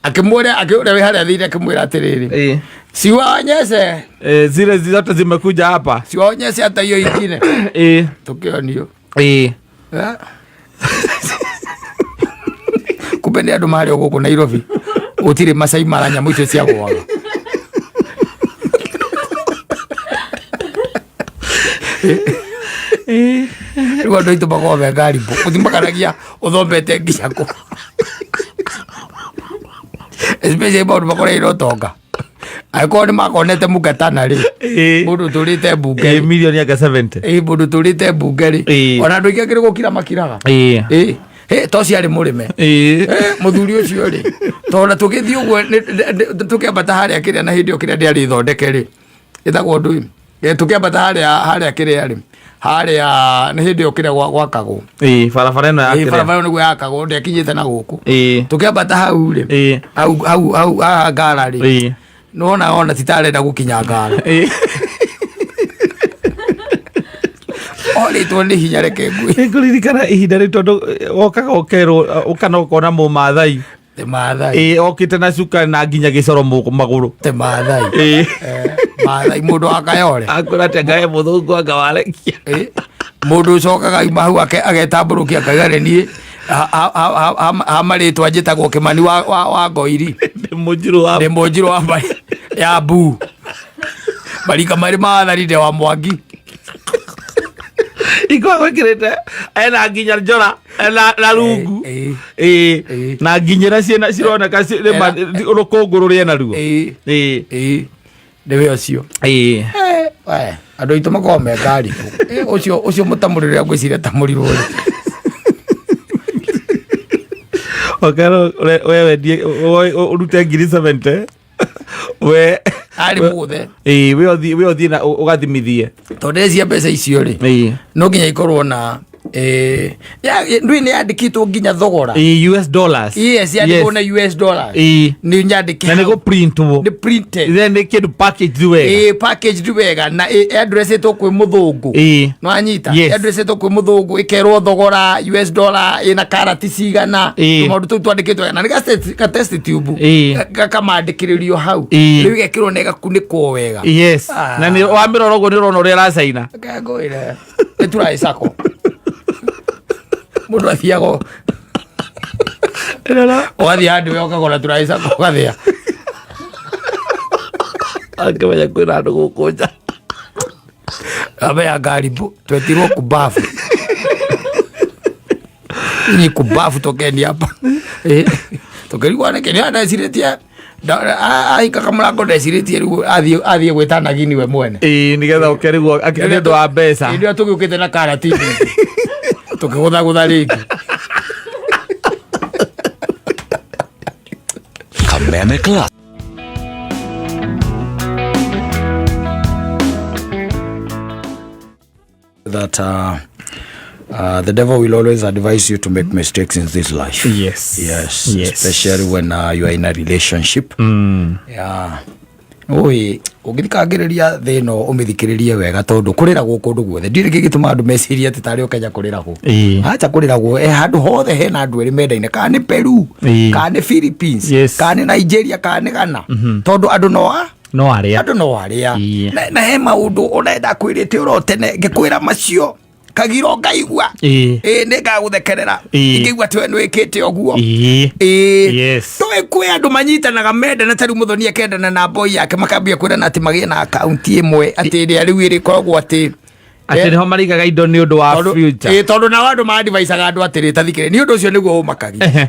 Akĩmwĩra, akĩũrĩa wĩ harĩa thĩiniĩ, akĩmwĩra atĩrĩrĩ, "Siwaonyeshe." Zile zote zimekuja hapa. "Siwaonyeshe hata hiyo ingine." Tukionio. Eh? Kumbe nĩ andũ marĩ o gũkũ Nairobi, gũtirĩ Masai Mara nyamũ icio ciagũaga. Rĩu andũ aitũ makoragwo me ngaribu ũthimakanagia ũthomete nginya kũ, especially maũndũ makoreire ũtonga, angĩkorwo nĩ makonete mũketana rĩ, mũndũ ũtũrĩte mbunge rĩ. Milioni anga 70. Ĩ, mũndũ ũtũrĩte mbunge rĩ, ona andũ aingĩ akĩrĩ gũkira makiraga. Ĩ, hĩ, to ciarĩ mũrĩme. Mũthuri ũcio rĩ, tondũ tũgĩthiĩ ũguo tũkĩambata harĩa kĩrĩa na hĩndĩ ĩyo kĩrĩa ndĩarĩ thondeke rĩ, ĩtagwo ndũi. Tũkĩambata harĩa kĩrĩa rĩ, harĩa nĩ hĩndĩ ĩyo kĩrĩa gwakagwo. Barabara ĩno ya kĩrĩa. Barabara ĩyo nĩguo yakagwo, ndĩakinyĩte na gũkũ. Tũkĩambata hau rĩ, hau hau hau haha ngara rĩ, nĩwona ona titarenda gũkinya ngara. Orĩtwo nĩ hinya, reke ngui. Nĩngũririkana ihinda rĩu tondũ wokaga ũkerwo ũkana ũkona mũmathai. Te Maathai. Okĩte na cuka na nginya gĩcoro magũrũ. Te Maathai. Maathai mũndũ wa Kayore. Akwĩra atĩ anga he mũthũngũ anga warekia. Mũndũ ũcokaga ima hau agetambũrũkia akauga nĩ niĩ ha marĩtwa njĩtagwo Kĩmani wa Ngoiri. Ndĩ mũnjirũ wa ndĩ mũnjirũ wa mbarĩ ya mbuu, marika marĩ ma athari, ndĩ wa Mwangi. Ikoragwo ĩkĩrĩte ena nginya njora ena na rungu. Na nginyĩra ciĩna cironeka rũkũngũ rũrĩa naruo. Nĩwe ũcio. We, andũ aitũ makoragwo me ngaribu. Ũcio mũtamũrĩre ũrĩa ngwĩciria tamũrirwo rĩ. Ũkerwo we wendie ũrute ngiri 70 we. Arĩ mũthe. We ũthiĩ na ũgathimithie. Tondũ ndĩrecia mbeca icio rĩ, no nginya ikorwo na ndũĩ nĩ yandĩkĩtwo nginya thogora. US dollars. Yes, yandĩkwo na US dollars. Nĩ nyandĩke na nĩ hau. Gũprintwo. Nĩ printed. Then nĩ kĩndũ packaged wega. Packaged wega na addressĩtwo kwĩ mũthũngũ. No anyita. Addressĩtwo kwĩ mũthũngũ, ĩkerwo thogora US dollar, ĩna karati cigana. Tũmaũndũ tũu twandĩkĩtwo wega na nĩ ga test tube. Gakamandĩkĩrĩrio hau. Rĩu ĩgekĩrwo na ĩgakunĩkwo wega. Yes. Ah. Na nĩ wamĩrora ũguo nĩ ũrona ũrĩa ĩracaina. Ngwĩre nĩ turaicako mũndũ athiaga ũgathiĩ handũ we ũkagũra turaicako ũgathĩa. Angĩmenya kwĩna andũ gũkũ nja. Ame ya ngaribu twetirwo kubafu, ni kubafu, tokeni hapa. Tukĩrigwo nĩkĩ nĩ ndecirĩtie ahingaka mũrango, ndecirĩtie rĩu athiĩ gwĩta nagini we mwene. Nĩgetha ũkerigwo nĩ ũndũ wa mbeca. Hĩndĩ ĩyo tũgĩũkĩte na karati tũkĩgũthagũtha rĩngĩ. Kameme Class. That the devil will always advise you to make mistakes in this life. Yes. Especially when you are in a relationship. Yeah. Oi, ũngĩthikangĩrĩria thĩ ĩno ũmĩthikĩrĩrie wega, tondũ kũrĩragwo kũndũ guothe, ndirĩ gĩgĩtũma andũ mecirie atĩ tarĩ o Kenya kũrĩragwo. Acha, kũrĩragwo handũ hothe hena andũ erĩ mendaine, kana nĩ Peru, kana nĩ Philippines, kana nĩ Nigeria, kana nĩ Ghana, tondũ andũ no a no arĩa andũ no arĩa. Na he maũndũ ona ndakwĩrĩte oro tene, ngĩkwĩra macio kagiro ngaigua. Ĩ nĩ ngagũthekerera. Ingĩigua atĩ we nĩ wĩkĩte ũguo. Tũĩ kwĩ andũ manyitanaga mendana, ta rĩu Mũthoni akendana na boy yake, makambia kwĩrana atĩ magĩe na akaunti ĩmwe, atĩ ĩrĩa rĩu ĩrĩkoragwo atĩ atĩ nĩho marigaga indo nĩ ũndũ wa future. Ĩ, tondũ nao andũ maadvaicaga andũ atĩrĩ, tathikĩrĩ nĩ ũndũ ũcio nĩguo ũmakagia,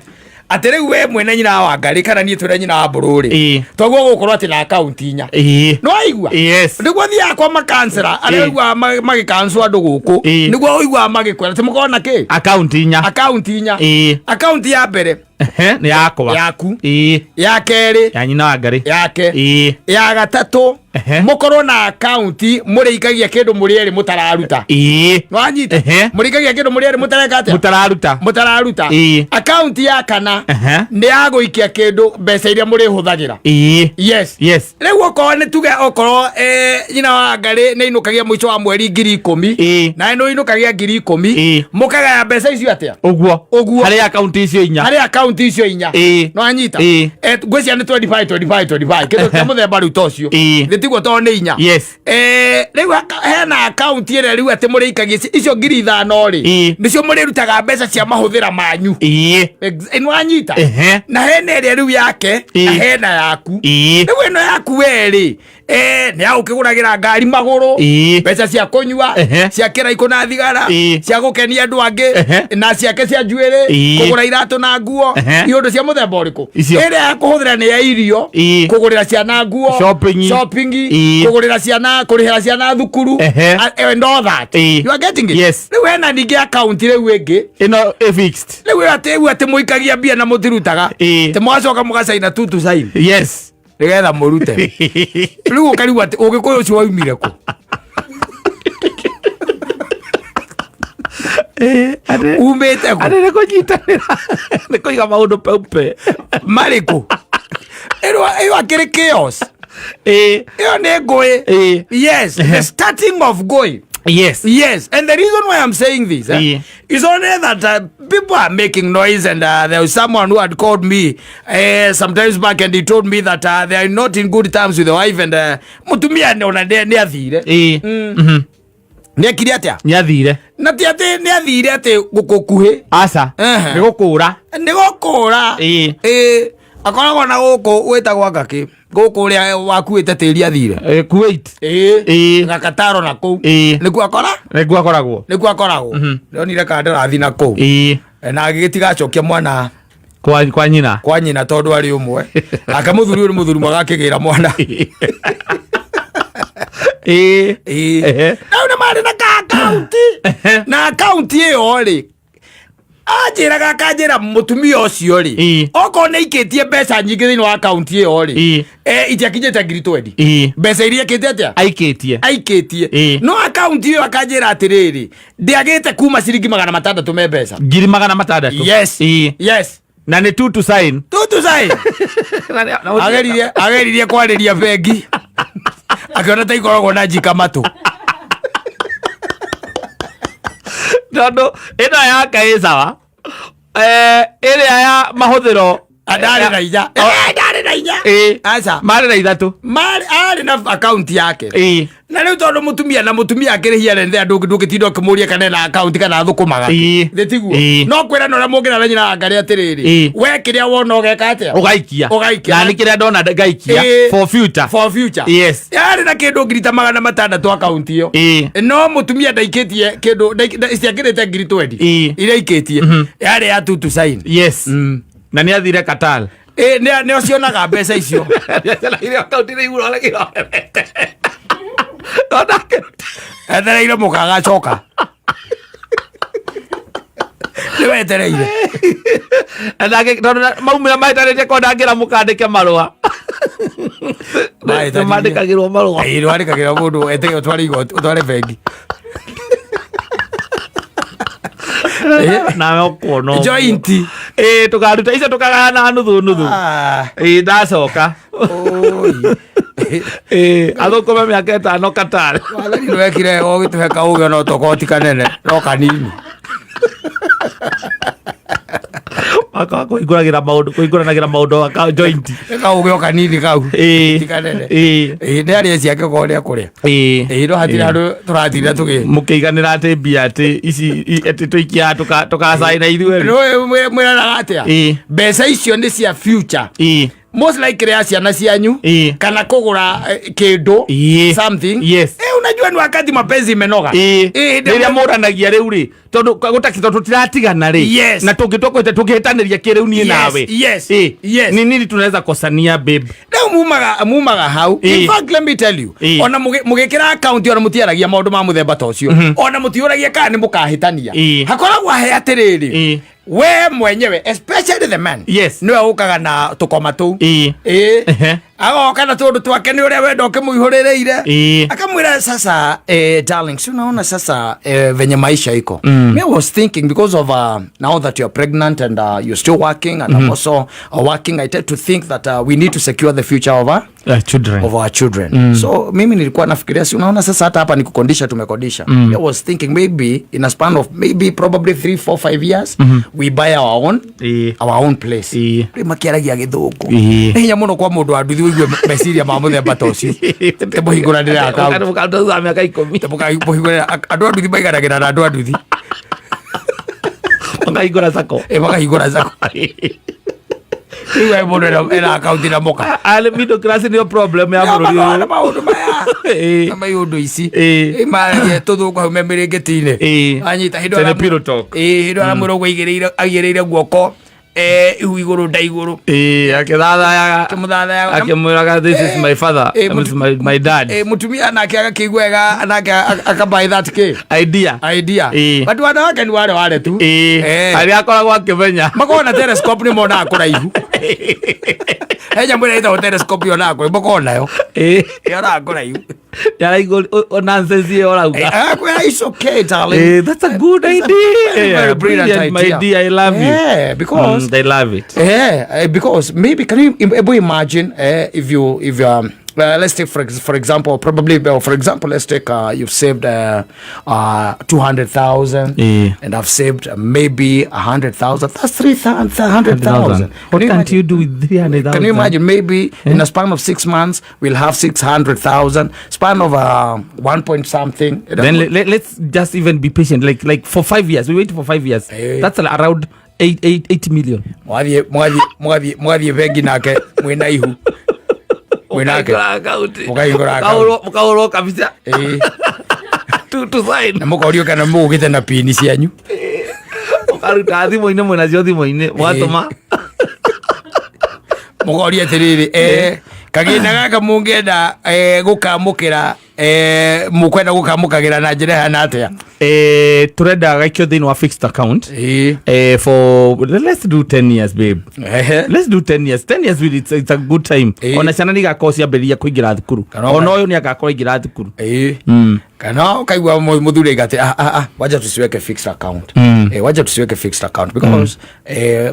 atĩ rĩu we mwene nyina wa Ngarĩ kana niĩ twĩna nyina wa Mbũrũ rĩ, toguo gũkorwo atĩ na akaunti inya. Nĩ waigua? Yes. Nĩguo thiaga kwa makansera arĩa ũiguaga magĩkanswo andũ gũkũ. Nĩguo ũiguaga magĩkwĩra atĩ mũkorwo na kĩ akaunti inya. Akaunti inya. Akaunti ya mbere Nĩ yakwa. Yaku. Ya kerĩ Ya nyina wa Ngarĩ. Yake. Ya gatatũ, mũkorwo na akaunti mũrĩikagia kĩndũ mũrĩ erĩ mũtararuta. Nĩwanyita? Mũrĩikagia kĩndũ mũrĩ erĩ mũtareka atĩa? Mũtararuta. Mũtararuta. Akaunti ya kana nĩ ya gũikia kĩndũ mbeca iria mũrĩhũthagĩra. Yes. Rĩu okorwo nĩ tuge okorwo nyina wa Ngarĩ nĩ inũkagia mũico wa mweri 10,000, nawe nĩ ũinũkagia 10,000, mũkagaya mbeca icio atĩa? Ũguo. Ũguo. Harĩ akaunti icio inya. Harĩ akaunti icio inya. No anyita? Ngwĩciria nĩ 25 25 25, kĩndũ kĩa mũthemba rĩu ta ũcio. Nĩ tiguo? Tondũ nĩ inya. Rĩu hena akaunti ĩrĩa rĩu atĩ mũrĩikagia icio 5,000 rĩ, nĩcio mũrĩrutaga mbeca cia mahũthĩra manyu. Nĩ wanyita? Na hena ĩrĩa rĩu yake na hena yaku. Rĩu ĩno yaku we rĩ, Nĩ agũkĩgũragĩra ngari magũrũ, mbeca cia kũnyua, cia kĩraikũ na thigara, cia gũkenia andũ angĩ, na ciake cia njuĩrĩ, kũgũra iratũ na nguo, iũndũ cia mũthemba ũrĩkũ. Icio. Ĩrĩa ya kũhũthĩra nĩ ya irio, kũgũrĩra ciana nguo, Shopping. Shopping, kũgũrĩra ciana, kũrĩhĩra ciana thukuru, and all that. You are getting it? Yes. Rĩu hena ningĩ akaunti rĩu ĩngĩ. Ĩno ĩ fixed. Rĩu ĩyo atĩ rĩu atĩ mũikagia mbia na mũtirutaga, atĩ mũgacoka mũgacaina two to sign nĩgetha mũrute. Rĩu ũkarigwo atĩ ũgĩkũyũ ũcio waumire kũ. Umĩte kũ? Atĩ nĩ kũnyitanĩra, nĩ kũiga maũndũ peupe. Marĩkũ? Ĩyo akĩrĩ chaos. Ĩyo nĩ ngũĩ. Yes, the starting of ngũĩ. Yes, and the reason why I'm saying this is only that people are making noise, and there was someone who had called me sometimes back, and he told me that they are not in good terms with the wife, and mutumia ona nĩ athire. Nĩ ekire atĩa? Nĩ athire. Na ti atĩ nĩ athire atĩ gũkũ kuhĩ. Aca. Nĩ gũkũra. Nĩ gũkũra. Ĩĩ. Akoragwo na gũkũ gwĩtagwo ngakĩ gũkũ ũrĩa wakuĩte tĩri athire. Kuwait. Ĩĩ. Na Kataro na kũu. Nĩkuo akora? Nĩkuo akoragwo. Nĩkuo akoragwo. Ndonire kandarathi na kũu. Na agĩgĩtigacokia mwana Kwa nyina. Kwa nyina tondũ arĩ ũmwe. Nake mũthuri ũyũ nĩ mũthuri mwega akĩgĩra mwana. Ĩĩ. Rĩu nĩ marĩ na ka akaunti. Na akaunti ĩyo rĩ, anjĩraga akanjĩra mũtumia ũcio rĩ, okorwo nĩ aikĩtie mbeca nyingĩ thĩinĩ wa akaunti ĩyo rĩ, itiakinyĩte ngiri 20. Mbeca iria ekĩte atĩa? Aikĩtie. Aikĩtie. No akaunti ĩyo akanjĩra atĩrĩrĩ, ndĩagĩte kuma ciringi 600 me mbeca. Ngiri 600. Yes. Yes. Na nĩ two to sign. Two to sign. Ageririe kwarĩria bengi, akĩona ta ikoragwo na njika matũ. Tondũ ĩno yake ĩ sawa. Ĩrĩa ya mahũthĩro. Ndarĩ na inya. Ndarĩ na inya. Aca. Marĩ na ithatũ. Marĩ, arĩ na akaunti yake. Na rĩu tondũ mũtumia na mũtumia akĩrĩhia rent andũ ndũngĩtinda ũkĩmũria kana ena akaunti kana athũkũmaga. Thĩ tiguo? No kwĩra na ũrĩa mũngĩra na nyina wa Ngarĩ atĩrĩrĩ, we kĩrĩa wona ũgeka atĩa? Ũgaikia. Ũgaikia. Na nĩ kĩrĩa ndona ngaikia. For future. For future. Yes. Yarĩ na kĩndũ ngiri ta 600 akaunti ĩyo. No mũtumia ndaikĩtie kĩndũ, ciakĩrĩte ngiri 20. Iria aikĩtie. Yarĩ ya two to sign. Yes. Na nĩ athire Qatar. Nĩ ocionaga mbeca icio. Etereire mũka agacoka. Nĩ wetereire. Tondũ maumĩra mahĩtanĩtie ko ndangĩra mũkandĩke marũa. Mahĩtanĩtie. Mandĩkagĩrwo marũa. Ĩĩ, nĩwandĩkagĩra mũndũ etereire ũtware igoti, ũtware bengi. Nawe ũkuona ũguo. Joint. Tũkaruta icio tũkagayana nuthu nuthu. Ndacoka. Oi. Athũkũme mĩaka 5 Qatar. Wathani nĩwekire wega ũgĩtũhe kaũgĩ ona tũkoti kanene no kanini. Wakaga kũhingũragĩra maũndũ, kũhingũranagĩra maũndũ aka joint. Nĩ kaũgĩ o kanini kau. Ti kanene. Nĩ arĩe ciake korwo nĩ ekũrĩa. No hatirĩ handũ tũratinda tũgĩ. Mũkĩiganĩra atĩ mbia atĩ ici atĩ tũikiaga tũkacaina ithuerĩ. Nĩũĩ mwĩranaga atĩa? Mbeca icio nĩ cia future. Most likely ya ciana cianyu, kana kũgũra kĩndũ, something. Unajua ni wakati mapenzi imenoga. Rĩrĩa mũranagia rĩu rĩ, tondũ gũtaki, tondũ tũtiratigana rĩ. Na tũngĩtua tũngĩhĩtanĩria kĩ rĩu niĩ nawe. Ni nini tunaweza kosania, babe? Rĩu mumaga hau. In fact, let me tell you. Ona mũgĩkĩra account ona mũtiaragia maũndũ ma mũthemba ta ũcio. Ona mũtiũragia kana nĩ mũkahĩtania. Hakoragwo he atĩrĩrĩ. We mwenyewe, especially the man, niwe ũkaga na tũkoma tũu. Agoka na tũndũ twake nĩ ũrĩa wenda ũkĩmũihũrĩrĩire. Akamwĩra sasa, darling, si unaona sasa, venye maisha iko. Me was thinking because of now that you're pregnant and you're still working and I'm also working, I tend to think that we need to secure the future of our Children. Of our children. So mimi nilikuwa nafikiria, si unaona sasa hata hapa ni kukondisha tumekodisha. I was thinking maybe in a span of maybe probably 3, 4, 5 years we buy our own place. Rĩu makĩaragia gĩthũngũ. Nĩ hinya mũno kwa mũndũ wa nduthi ũigue meciria ma mũthemba ta ũcio. Tĩmũhingũranĩre account. Thutha wa mĩaka 10. Tĩmũhingũranĩre andũ a nduthi maiganagĩra na andũ a nduthi. Makahingũra sacco. Makahingũra sacco. Rĩu he mũndũ ena akaunti na mũka. Arĩ middle class nĩyo problem ya bũrũri Maũndũ ũyũ. Maũndũ maya. Ĩĩ. Na maũndũ ici. Ĩĩ. Maragia tũthũngũ hau me mĩrĩngĩti-inĩ. Ĩĩ. Anyita hĩndĩ Tene pillow talk. Ĩĩ, hĩndĩ aramwĩra ũguo aigĩrĩire guoko ihu igũrũ nda igũrũ. Ĩĩ, akĩthathayaga. Akĩmũthathayaga. Akĩmwĩraga this is my father. Ĩĩ, This is my dad. Ĩĩ, mũtumia nake agakĩigua wega nake akabuy that kĩ Idea. idea. Ĩĩ. But wanawake ni wale wale tu. Ĩĩ. Arĩa akoragwo akĩmenya. Makoragwo na telescope nĩ monaga kũraihu. He nyamũ ĩrĩa ĩtagwo telescope yonaga kũraihu, makoragwo nayo. Ĩĩ. Yonaga kũraihu. Nĩaraigua nonsense ĩyo ũrauga. Agakwĩra, "It's okay, darling." That's a good It's a idea. very, very brilliant Brilliant, my idea. dear, I love you. Yeah, because They love it. Yeah, because maybe can you able imagine if you if let's take for example, probably for example, let's take you've saved 200,000 and I've saved maybe 100,000. That's 300,000. What can't you do with 300,000? Can you imagine? Maybe in a span of 6 months, we'll have 600,000. Span of 1 point something. Then let's just even be patient. Like for 5 years. We wait for 5 years. That's around 8 million. Mwathiĩ bengi nake mwĩna ihu. Mwĩnake. Mũkahingũra account. Mũkahũrwo kabisa. Ĩĩ. To sign. Na mũkorio kana mũgũkĩte na pini cianyu. Mũkaruta thimũ-inĩ, mwĩnacio thimũ-inĩ, mũgatũma. Mũkorio atĩrĩrĩ, kagĩna gaka mũngĩenda gũkamũkĩra, mũkwenda gũkamũkagĩra na njĩra ĩhana atĩa? Tũrenda gaikio thĩinĩ wa fixed account. Ĩĩ. For let's do 10 years, babe. Ehe. Let's do 10 years. 10 years really, it's a good time. Ĩĩ. Ona ciana nĩ igakorwo ciambĩrĩria kũingĩra thukuru. Kana Ona ũyũ nĩ agakorwo aingĩra thukuru. Ĩĩ. Kana ũkaigua mũthuri aiga atĩ, wacha tusiweke fixed account. Wacha tusiweke fixed account because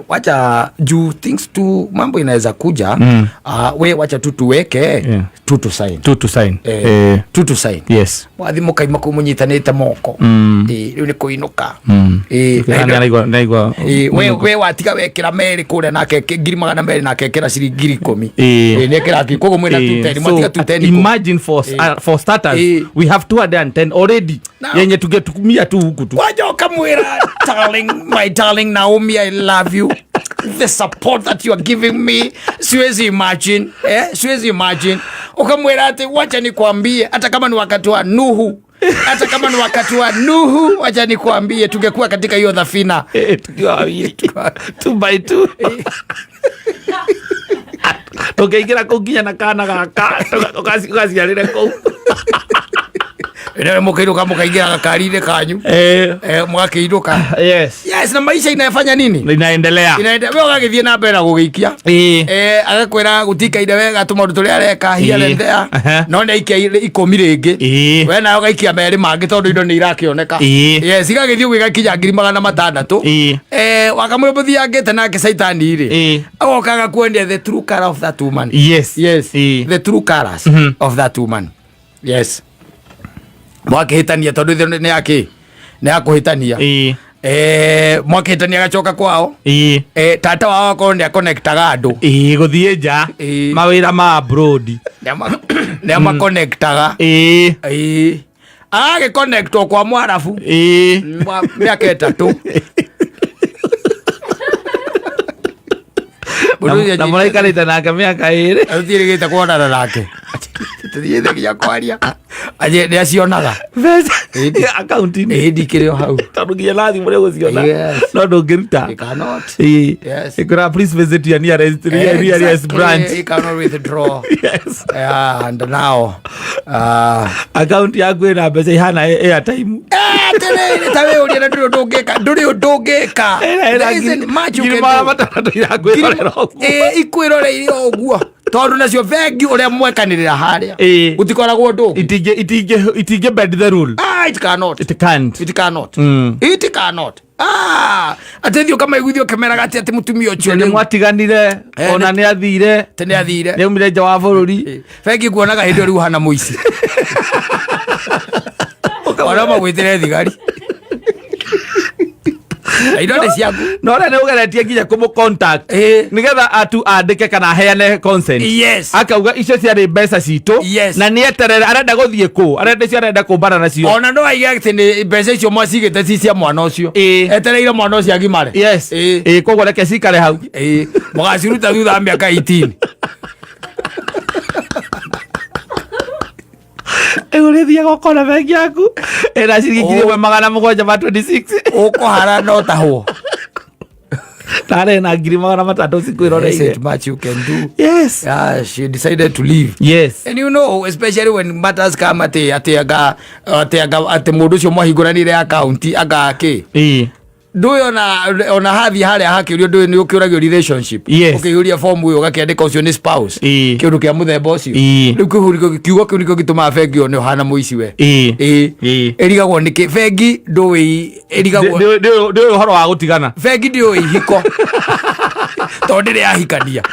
wacha juu things tu mambo inaweza kuja. We wacha tu tuweke tu to sign. Tu to sign. Tu to sign. Yes. Mwathi mũkaima kũu mũnyitanĩte moko. Rĩu nĩ kũinũka. Naigua. We watiga wekĩra merĩ kũrĩa nake 200,000 nake ekĩra ciringi 10,000. Ĩĩ. Nĩ ekĩra ngiri, koguo mwĩna 210, So, mwatiga 210 ikũmi. imagine for starters, we have 210 already. Now. Yenye tungetumia tu huku tu. Waja ukamwĩra, darling, my darling Naomi, I love you. The support that you are giving me, siwezi imagine. Siwezi imagine. Ukamwĩra ati wacha nikwambie, hata kama ni wakati wa Nuhu, hata kama ni wakati wa Nuhu, wacha nikwambie tungekuwa katika hiyo dhafina. Tukiwa wawili. 2 by 2. Tukaingĩra kũu nginya na kana gaka, ũgaciarĩre kũu. Ĩno mũkainũka mũkaingĩra gakari-inĩ kanyu. Mũgakĩinũka. Yes. Yes, na maisha inafanya nini? Inaendelea. Inaendelea. Wewe ũgagĩthiĩ na mbere na gũgĩikia. Agakwĩra gũtikaire wega tũmaũndũ tũrĩa areka here and there. No nĩ aikia 10 rĩngĩ. We nawe ũgaikia merĩ mangĩ tondũ indo nĩ irakĩoneka. Yes, igagĩthiĩ ũguo igakinya 600,000. Wakamwĩra mũthiangĩte nake caitani rĩ. Agoka agakuonia the true color of that woman. Yes. Yes. The true colors of that woman. Yes. Mwakĩhĩtania tondũ ithe nĩ yakĩ? Nĩ yakũhĩtania. Mwakĩhĩtania agacoka kwao. Tata wao akorwo nĩ akonektaga andũ. Gũthiĩ nja. Mawĩra ma abroad. Nĩ amakonektaga. Agagĩkonektwo kwa Mwarabu. Mĩaka 3. Na mũraikarĩte nake mĩaka 2. Tũthiĩrĩgĩte kuonana nake. Tũthiĩte nginya kwaria. Aje, nĩ acionaga. Mbeca. Ĩĩ. Akaunti-inĩ. Ĩĩ, ndikĩrĩ o hau. Tondũ nginya na thimũ nĩ ũgũciona. Yes. No ndũngĩruta. You cannot. Ĩĩ. Yes. Ĩkwĩra, please visit your nearest Exactly. branch. You cannot withdraw. Yes. Yeah, and now, Account yaku ĩna mbeca ihana airtime. Atĩrĩrĩ, ta we ũrĩa na ndũrĩ ũndũ ũngĩka, ndũrĩ ũndũ ũngĩka. There isn't much you Ngiri can magana do. matandatũ irakwĩrorera ũguo. Ikwĩroreire o ũguo. Tondũ nacio bengi ũrĩa mwekanĩrĩra harĩa. Gũtikoragwo ũndũ ũngĩ. Itingĩ bend the rule. It cannot. It can't. It cannot. It cannot. Atĩ thiĩ ũkamaiguithia ũkĩmeraga atĩ mũtumia ũcio Nĩ rĩu. mwatiganire, ona nĩ athire. Atĩ nĩ athire. Nĩ aumire nja wa bũrũri. Bengi kuonaga hĩndĩ ĩyo rĩu ũhana mũici. Ona magwĩtĩre thigari. Na indo nĩ ciaku. No ũrĩa nĩ ũgeretie nginya kũmũ contact nĩgetha atu andĩke kana aheane consent. Akauga icio ciarĩ mbeca citũ. Na nĩ eterere, arenda gũthiĩ kũ, arenda icio, arenda kũmbana nacio. Ona no aige atĩ nĩ mbeca icio mwacigĩte ci cia mwana ũcio. Etereire mwana ũcio agimare. Ĩĩ, koguo reke cikare hau. Ĩĩ, mũgaciruta thutha wa mĩaka 18. Rĩu ũrĩthiaga ũkona bengi yaku ĩna ciringi 1726. Ũkũhara no tahwo. Tarĩ na 600,000 cikwĩroreire. There's much you can do. Yeah, she decided to leave. And you know, especially when matters come atĩ atĩ anga atĩ anga atĩ mũndũ ũcio mwahingũranire akaunti anga kĩ, ndũĩ ona hathiĩ harĩa hakĩũrio, ndũĩ nĩ ũkĩũragio relationship. Ũkĩihũria form ũyũ ũgakĩandĩka ũcio nĩ spouse. Kĩũndũ kĩa mũthemba ũcio. Rĩu kiugo kĩu nĩkĩo gĩtũmaga bengi yone ũhana mũici we. Ĩrigagwo nĩkĩ bengi ndũĩ ĩrigagwo. Ndĩũĩ ũhoro wa gũtigana. Bengi ndĩũĩ ihiko tondũ ndĩrĩ yahikania.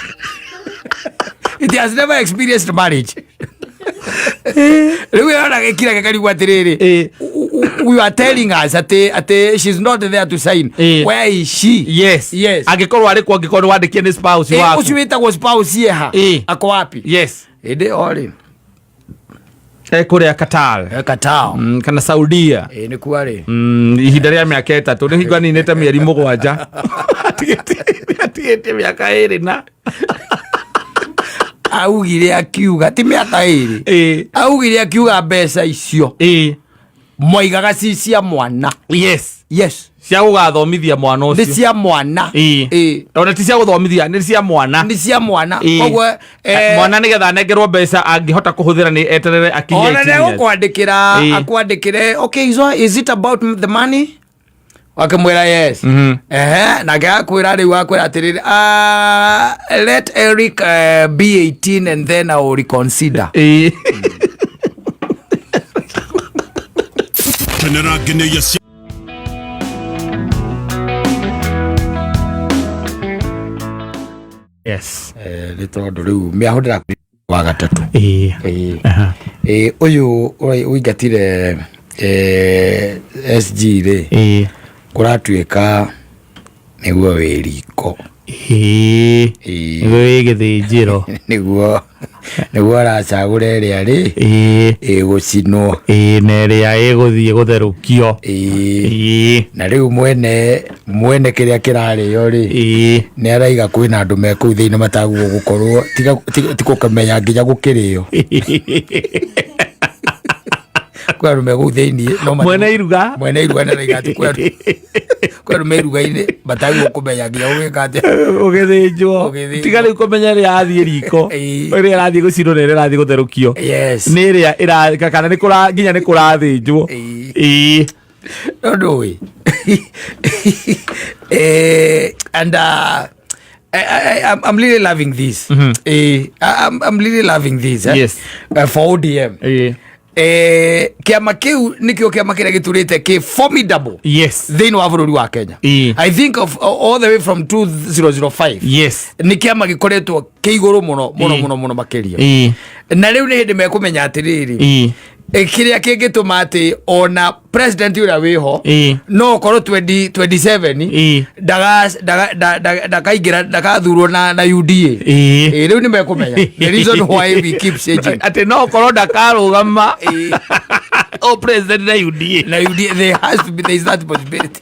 It has never experienced marriage. Rĩu yona gĩkira gĩkarigwo atĩrĩrĩ, you are telling us atĩ she's not there to sign. Where is she? Angĩkorwo arĩ kuo, angĩkorwo nĩ wandĩkie nĩ spouse waku. Ũcio wĩtagwo spouse yeha? Ako wapi? Ĩndĩ orĩ Kũrĩa Qatar. Qatar. Kana Saudia. Nĩ kuarĩ. Ihinda rĩa mĩaka 3 nĩ hingo aninĩte mĩeri 7, atigĩtie mĩaka 2 na Augire akiuga ti mĩaka 2. Augire akiuga mbeca icio mwaigaga ci cia mwana. Cia gũgathomithia mwana Nĩ ũcio. cia mwana. Ona ti cia gũthomithia, nĩ cia mwana. Nĩ cia mwana. Koguo Mwana nĩgetha anengerwo mbeca angĩhota kũhũthĩra nĩ eterere akinyie ona 18 years. nĩegũkwandĩkĩra. Akwandĩkĩre, "Okay, so is it about the money?" Wakĩmwĩra yes. Ehe, nake akwĩra rĩu, akwĩra atĩrĩrĩ, "Let Eric be 18 and then I will reconsider." Kenera ngeneia cia Nĩ tondũ rĩu mĩahũthĩra wa gatatũ. Ũyũ ũingatire SG rĩ, kũratuĩka nĩguo wĩ riko. Nĩguo wĩ gĩthĩnjĩro. Nĩguo aracagũra ĩrĩa rĩ ĩgũcinwo. Ĩĩ, na ĩrĩa ĩgũthiĩ gũtherũkio. Na rĩu mwene kĩrĩa kĩrarĩo rĩ, nĩ araiga kwĩna andũ me kũu thĩinĩ matagwo gũkorwo ti gũkĩmenya nginya gũkĩrĩo. Kwĩ andũ me kũu thĩinĩ no Mwene iruga. Mwene iruga nĩ araiga atĩ kwĩ andũ me iruga-inĩ matagwo kũmenya nginya gũgĩka atĩa. Ũgĩthĩnjwo. Ũgĩthĩnjwo. Tiga rĩu kũmenya ĩrĩa yathiĩ riko, ĩrĩa ĩrathiĩ gũcinwo na ĩrĩa ĩrathiĩ gũtherũkio. Nĩ ĩrĩa ĩra kana nĩ kũra nginya nĩ kũrathĩnjwo. No ndũĩ. And I'm really loving this. I'm really loving this. Eh? For ODM. Kĩama kĩu nĩkĩo kĩama kĩrĩa gĩtũrĩte kĩ formidable thĩinĩ wa bũrũri wa Kenya. I think of all the way from 2005. Nĩ kĩama gĩkoretwo kĩ igũrũ mũno mũno mũno mũno makĩria. Na rĩu nĩ hĩndĩ mekũmenya atĩrĩrĩ, kĩrĩa kĩngĩtũma atĩ ona president ũrĩa wĩho no ũkorwo 2027 ndakaingĩra, ndakathurwo na UDA. Rĩu nĩ mekũmenya the reason why we keep changing. Atĩ no ũkorwo ndakarũgama o president na UDA. Na UDA, there has to be, there is that possibility.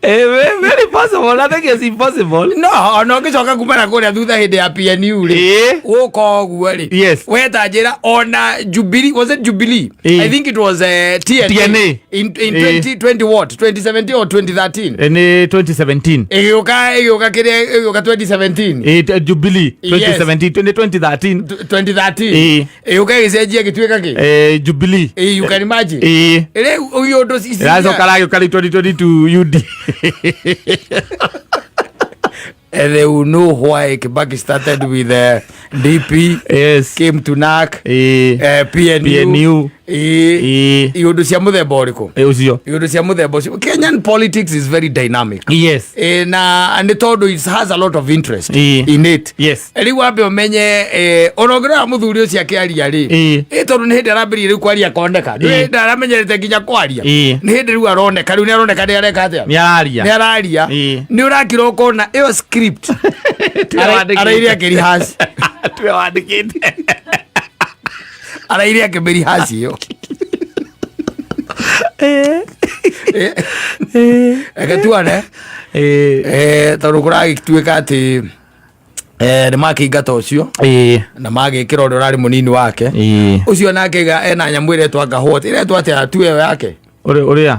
Very possible. Nothing is impossible. No, ona ũngĩcoka kuma na kũrĩa thutha hĩndĩ ya PNU rĩ, gũka ũguo rĩ, weta njĩra ona Jubilee, was it Jubilee? I think it was TNA. TNA. In 2020, what, 2017 or 2013? Nĩ 2017. Ĩgĩũka kĩrĩa ĩgĩũka 2017. Jubilee. 2017, 2013. 2013. Ĩgĩũka ĩgĩcenjia ĩgĩtuĩka kĩ? Jubilee. You can imagine. Rĩu ũyũ ũndũ Ĩracoka ragĩũka rĩu 2022 UD. They will know why Kibaki started with DP, came to NARC, PNU, PNU. Iundu cia muthemba uriku? Ucio. Iundu cia muthemba ucio. Kenyan politics is very dynamic. Na nĩ tondũ it has a lot of interest in it. Rĩu wambe ũmenye, ona ũngĩrora mũthuri ũcio akĩaria rĩ, tondũ nĩ hĩndĩ arambĩrĩria rĩu kwaria akoneka. Ndũĩ ndaramenyerete nginya kwaria. Nĩ hĩndĩ rĩu aroneka, rĩu nĩ aroneka nĩ areka atĩa? Nĩ araria. Nĩ araria. Nĩ ũrakira ũkona ĩyo script Tiwe wandĩkĩte. Araire akĩrehearse. Tiwe wandĩkĩte. Araire akĩmĩrehearse ĩyo. Reke tuone. Tondũ kũragĩtuĩka atĩ nĩ makĩingata ũcio na magĩkĩra ũrĩa ũrarĩ mũnini wake. Ũcio nake ena nyamũ ĩretwo anga what? Ĩretwo atĩa tu ĩyo yake? Ũrĩa?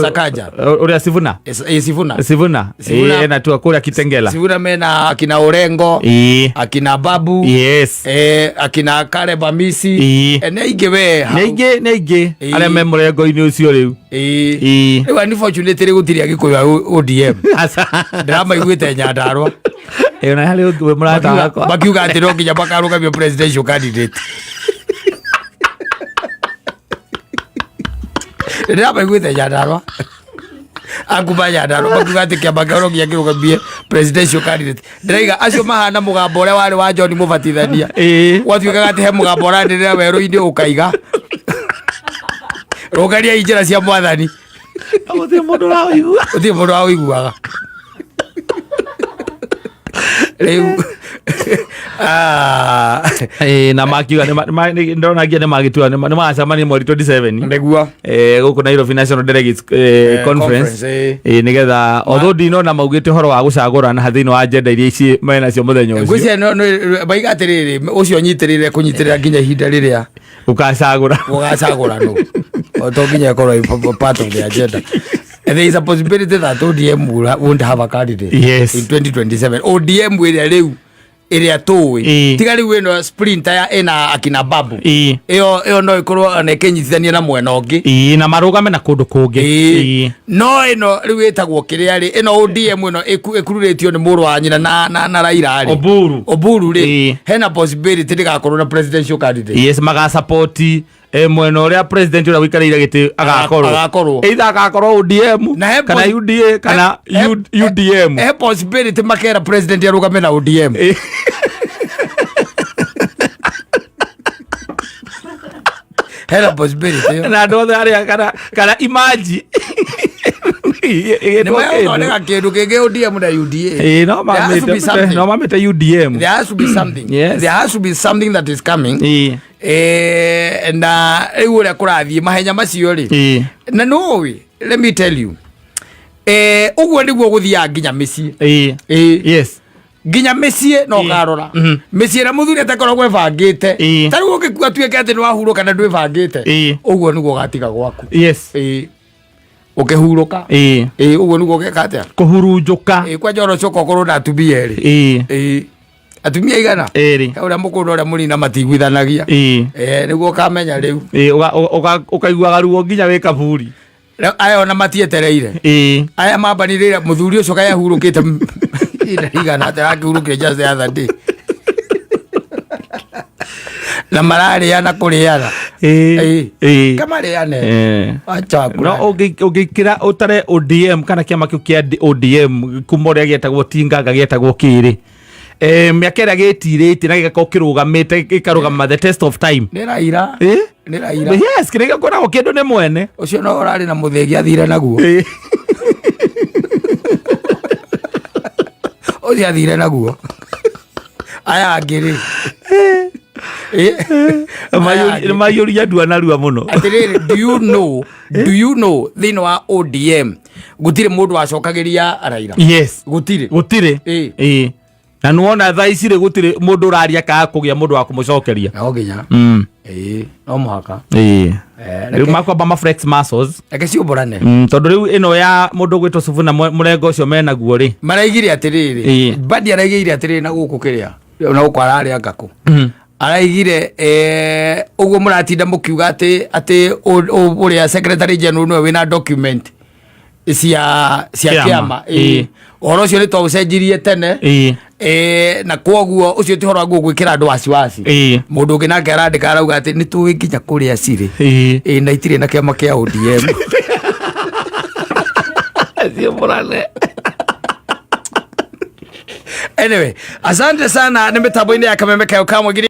Sakaja. Ũrĩa Sifuna? Sifuna. Sifuna. Sifuna. Ena tu kũrĩa Kitengela. Sifuna mena akina Orengo, akina Babu, akina Caleb Amisi. Nĩ aingĩ we hau. Nĩ aingĩ, nĩ aingĩ. Arĩa me mũrengo-inĩ ũcio rĩu. Rĩu unfortunately gũtirĩ Agĩkũyũ a ODM. Aca. Ndĩramaiguĩte Nyandarua. Ona harĩ ũngĩ wĩ mũrata wakwa. Makiuga atĩ no nginya makarũgamio presidential candidate. Ndĩramaiguĩte Nyandarua. Akuma Nyandarua makiuga atĩ kĩama kĩao no nginya kĩrũgamie presidential candidate. Ndĩraiga acio mahana mũgambo ũrĩa warĩ wa John Mũbatithania. Gwatuĩkaga atĩ he mũgambo ũranĩrĩra werũ-inĩ ũkaiga. Rũngariai njĩra cia mwathani. No gũtirĩ mũndũ ũraũigua. Gũtirĩ mũndũ ũraũiguaga. Rĩu, Na makiuga ndĩrona nginya nĩ magĩtua, nĩ magacemania mweri 27. Nĩguo. Gũkũ Nairobi National Delegates Conference. Conference. Nĩgetha, although ndinona maugĩte ũhoro wa gũcagũrana thĩinĩ wa agenda iria ici menacio mũthenya ũcio. Ngwĩciria no, maiga atĩrĩrĩ, ũcio ũnyitĩrĩire kũnyitĩrĩra nginya ihinda rĩrĩa Ũgacagũra. Ũgacagũra nũ. O to nginya ĩkorwo ĩ part of the agenda. And there is a possibility that ODM won't have a candidate in 2027. ODM ĩrĩa rĩu ĩrĩa tũĩ. Tiga rĩu ĩno sprinter ya ĩna akina Babu. Ĩyo no ĩkorwo ona ĩkĩnyitithania na mwena ũngĩ. Na marũgame na kũndũ kũngĩ. No ĩno rĩu ĩtagwo kĩrĩa rĩ, ĩno ODM ĩno ĩkururĩtio nĩ mũrũ wa nyina na Raila rĩ. Oburu. Oburu rĩ. Hena possibility ndĩgakorwo na presidential candidate. Yes, magasupport mwena ũrĩa president ũrĩa ũikarĩire gĩtĩ agakorwo. Agakorwo. Either agakorwo ODM, Na he kana UDA, kana UDM. He possibility makera president arũgame na ODM. Hena possibility ĩyo. Na andũ othe arĩa kana imaji. Nĩ mathondeka kĩndũ kĩngĩ ODM na UDA. No There has to be something. no mamĩte UDM. There has to be something. Yes. There has to be something that is coming. Na rĩu ũrĩa kũrathiĩ mahenya macio rĩ. Na nũĩ, let me tell you. Ũguo nĩguo gũthiaga nginya mĩciĩ. Yes. Nginya mĩciĩ no ũkarora. Mĩciĩ ĩrĩa mũthuri atakoragwo ebangĩte. Ta rĩu ũngĩkua tuĩke atĩ nĩwahurũka na ndwĩbangĩte. Ũguo nĩguo ũgatiga gwaku. Ũkĩhurũka. Ũguo nĩguo ũgeka atĩa? Kũhurunjũka. Kwanja ona ũcoka ũkorwo na atumia erĩ. Atumia igana? Erĩ. He ũrĩa mũkũrũ na ũrĩa mũnini na matiguithanagia. Nĩguo ũkamenya rĩu. Ũkaiguaga ruo nginya wĩ kaburi. Rĩu aya ona matietereire. Aya mambanĩrĩire mũthuri ũcio kaĩ ahurũkĩte ihinda rĩigana atĩa, akĩhurũkire just the other day. Na mararĩana kũrĩana. Kamarĩane. Acha No kũrĩa. Ũngĩkĩra ũtare ODM kana kĩama kĩu kĩa ODM kuma ũrĩa gĩetagwo Tinganga gĩetagwo kĩrĩ. Mĩaka ĩrĩa gĩtirĩtie na gĩgakorwo kĩrũgamĩte, gĩkarũgama the test of time. Nĩ Raila. Nĩ Raila. Yes, kĩrĩa gĩkoragwo kĩndũ nĩ mwene. Ũcio no ũrarĩ na mũthĩgi athire naguo. Ũcio athire naguo. Aya angĩ rĩ. Aya angĩ. Nĩ maiyũria ndua narua mũno. Atĩrĩrĩ, do you know thĩinĩ wa ODM gũtirĩ mũndũ wacokagĩria Raila? Yes. Gũtirĩ. Gũtirĩ. Na nĩwona thaa ici rĩ gũtirĩ mũndũ ũraria kana kũgĩa mũndũ wa kũmũcokeria. No nginya. No mũhaka. Rĩu makwamba ma flex muscles. Reke ciũmbũrane. Tondũ rĩu ĩno ya mũndũ ũgwĩtwo Sifuna mũrengo ũcio menaguo rĩ. Maraigire atĩrĩrĩ. Badi araigire atĩrĩrĩ na gũkũ kĩrĩa. Na gũkũ ararĩa ngakũ. Araigire, ũguo mũratinda mũkiuga atĩ ũrĩa secretary general nĩwe wĩna document Cia Kĩama. kĩama. Ĩĩ. Ũhoro ũcio nĩ twaũcenjirie tene. Na kwoguo ũcio ti ũhoro wa gwĩkĩra andũ wasiwasi. Mũndũ ũngĩ nake arandĩka arauga atĩ nĩ tũĩ nginya kũrĩa cirĩ. Ĩĩ, na itirĩ na kĩama kĩa ODM. Thiĩ mũrane. Anyway, asante sana. Nĩ mĩtambo-inĩ ya Kameme Kayo Kamwe.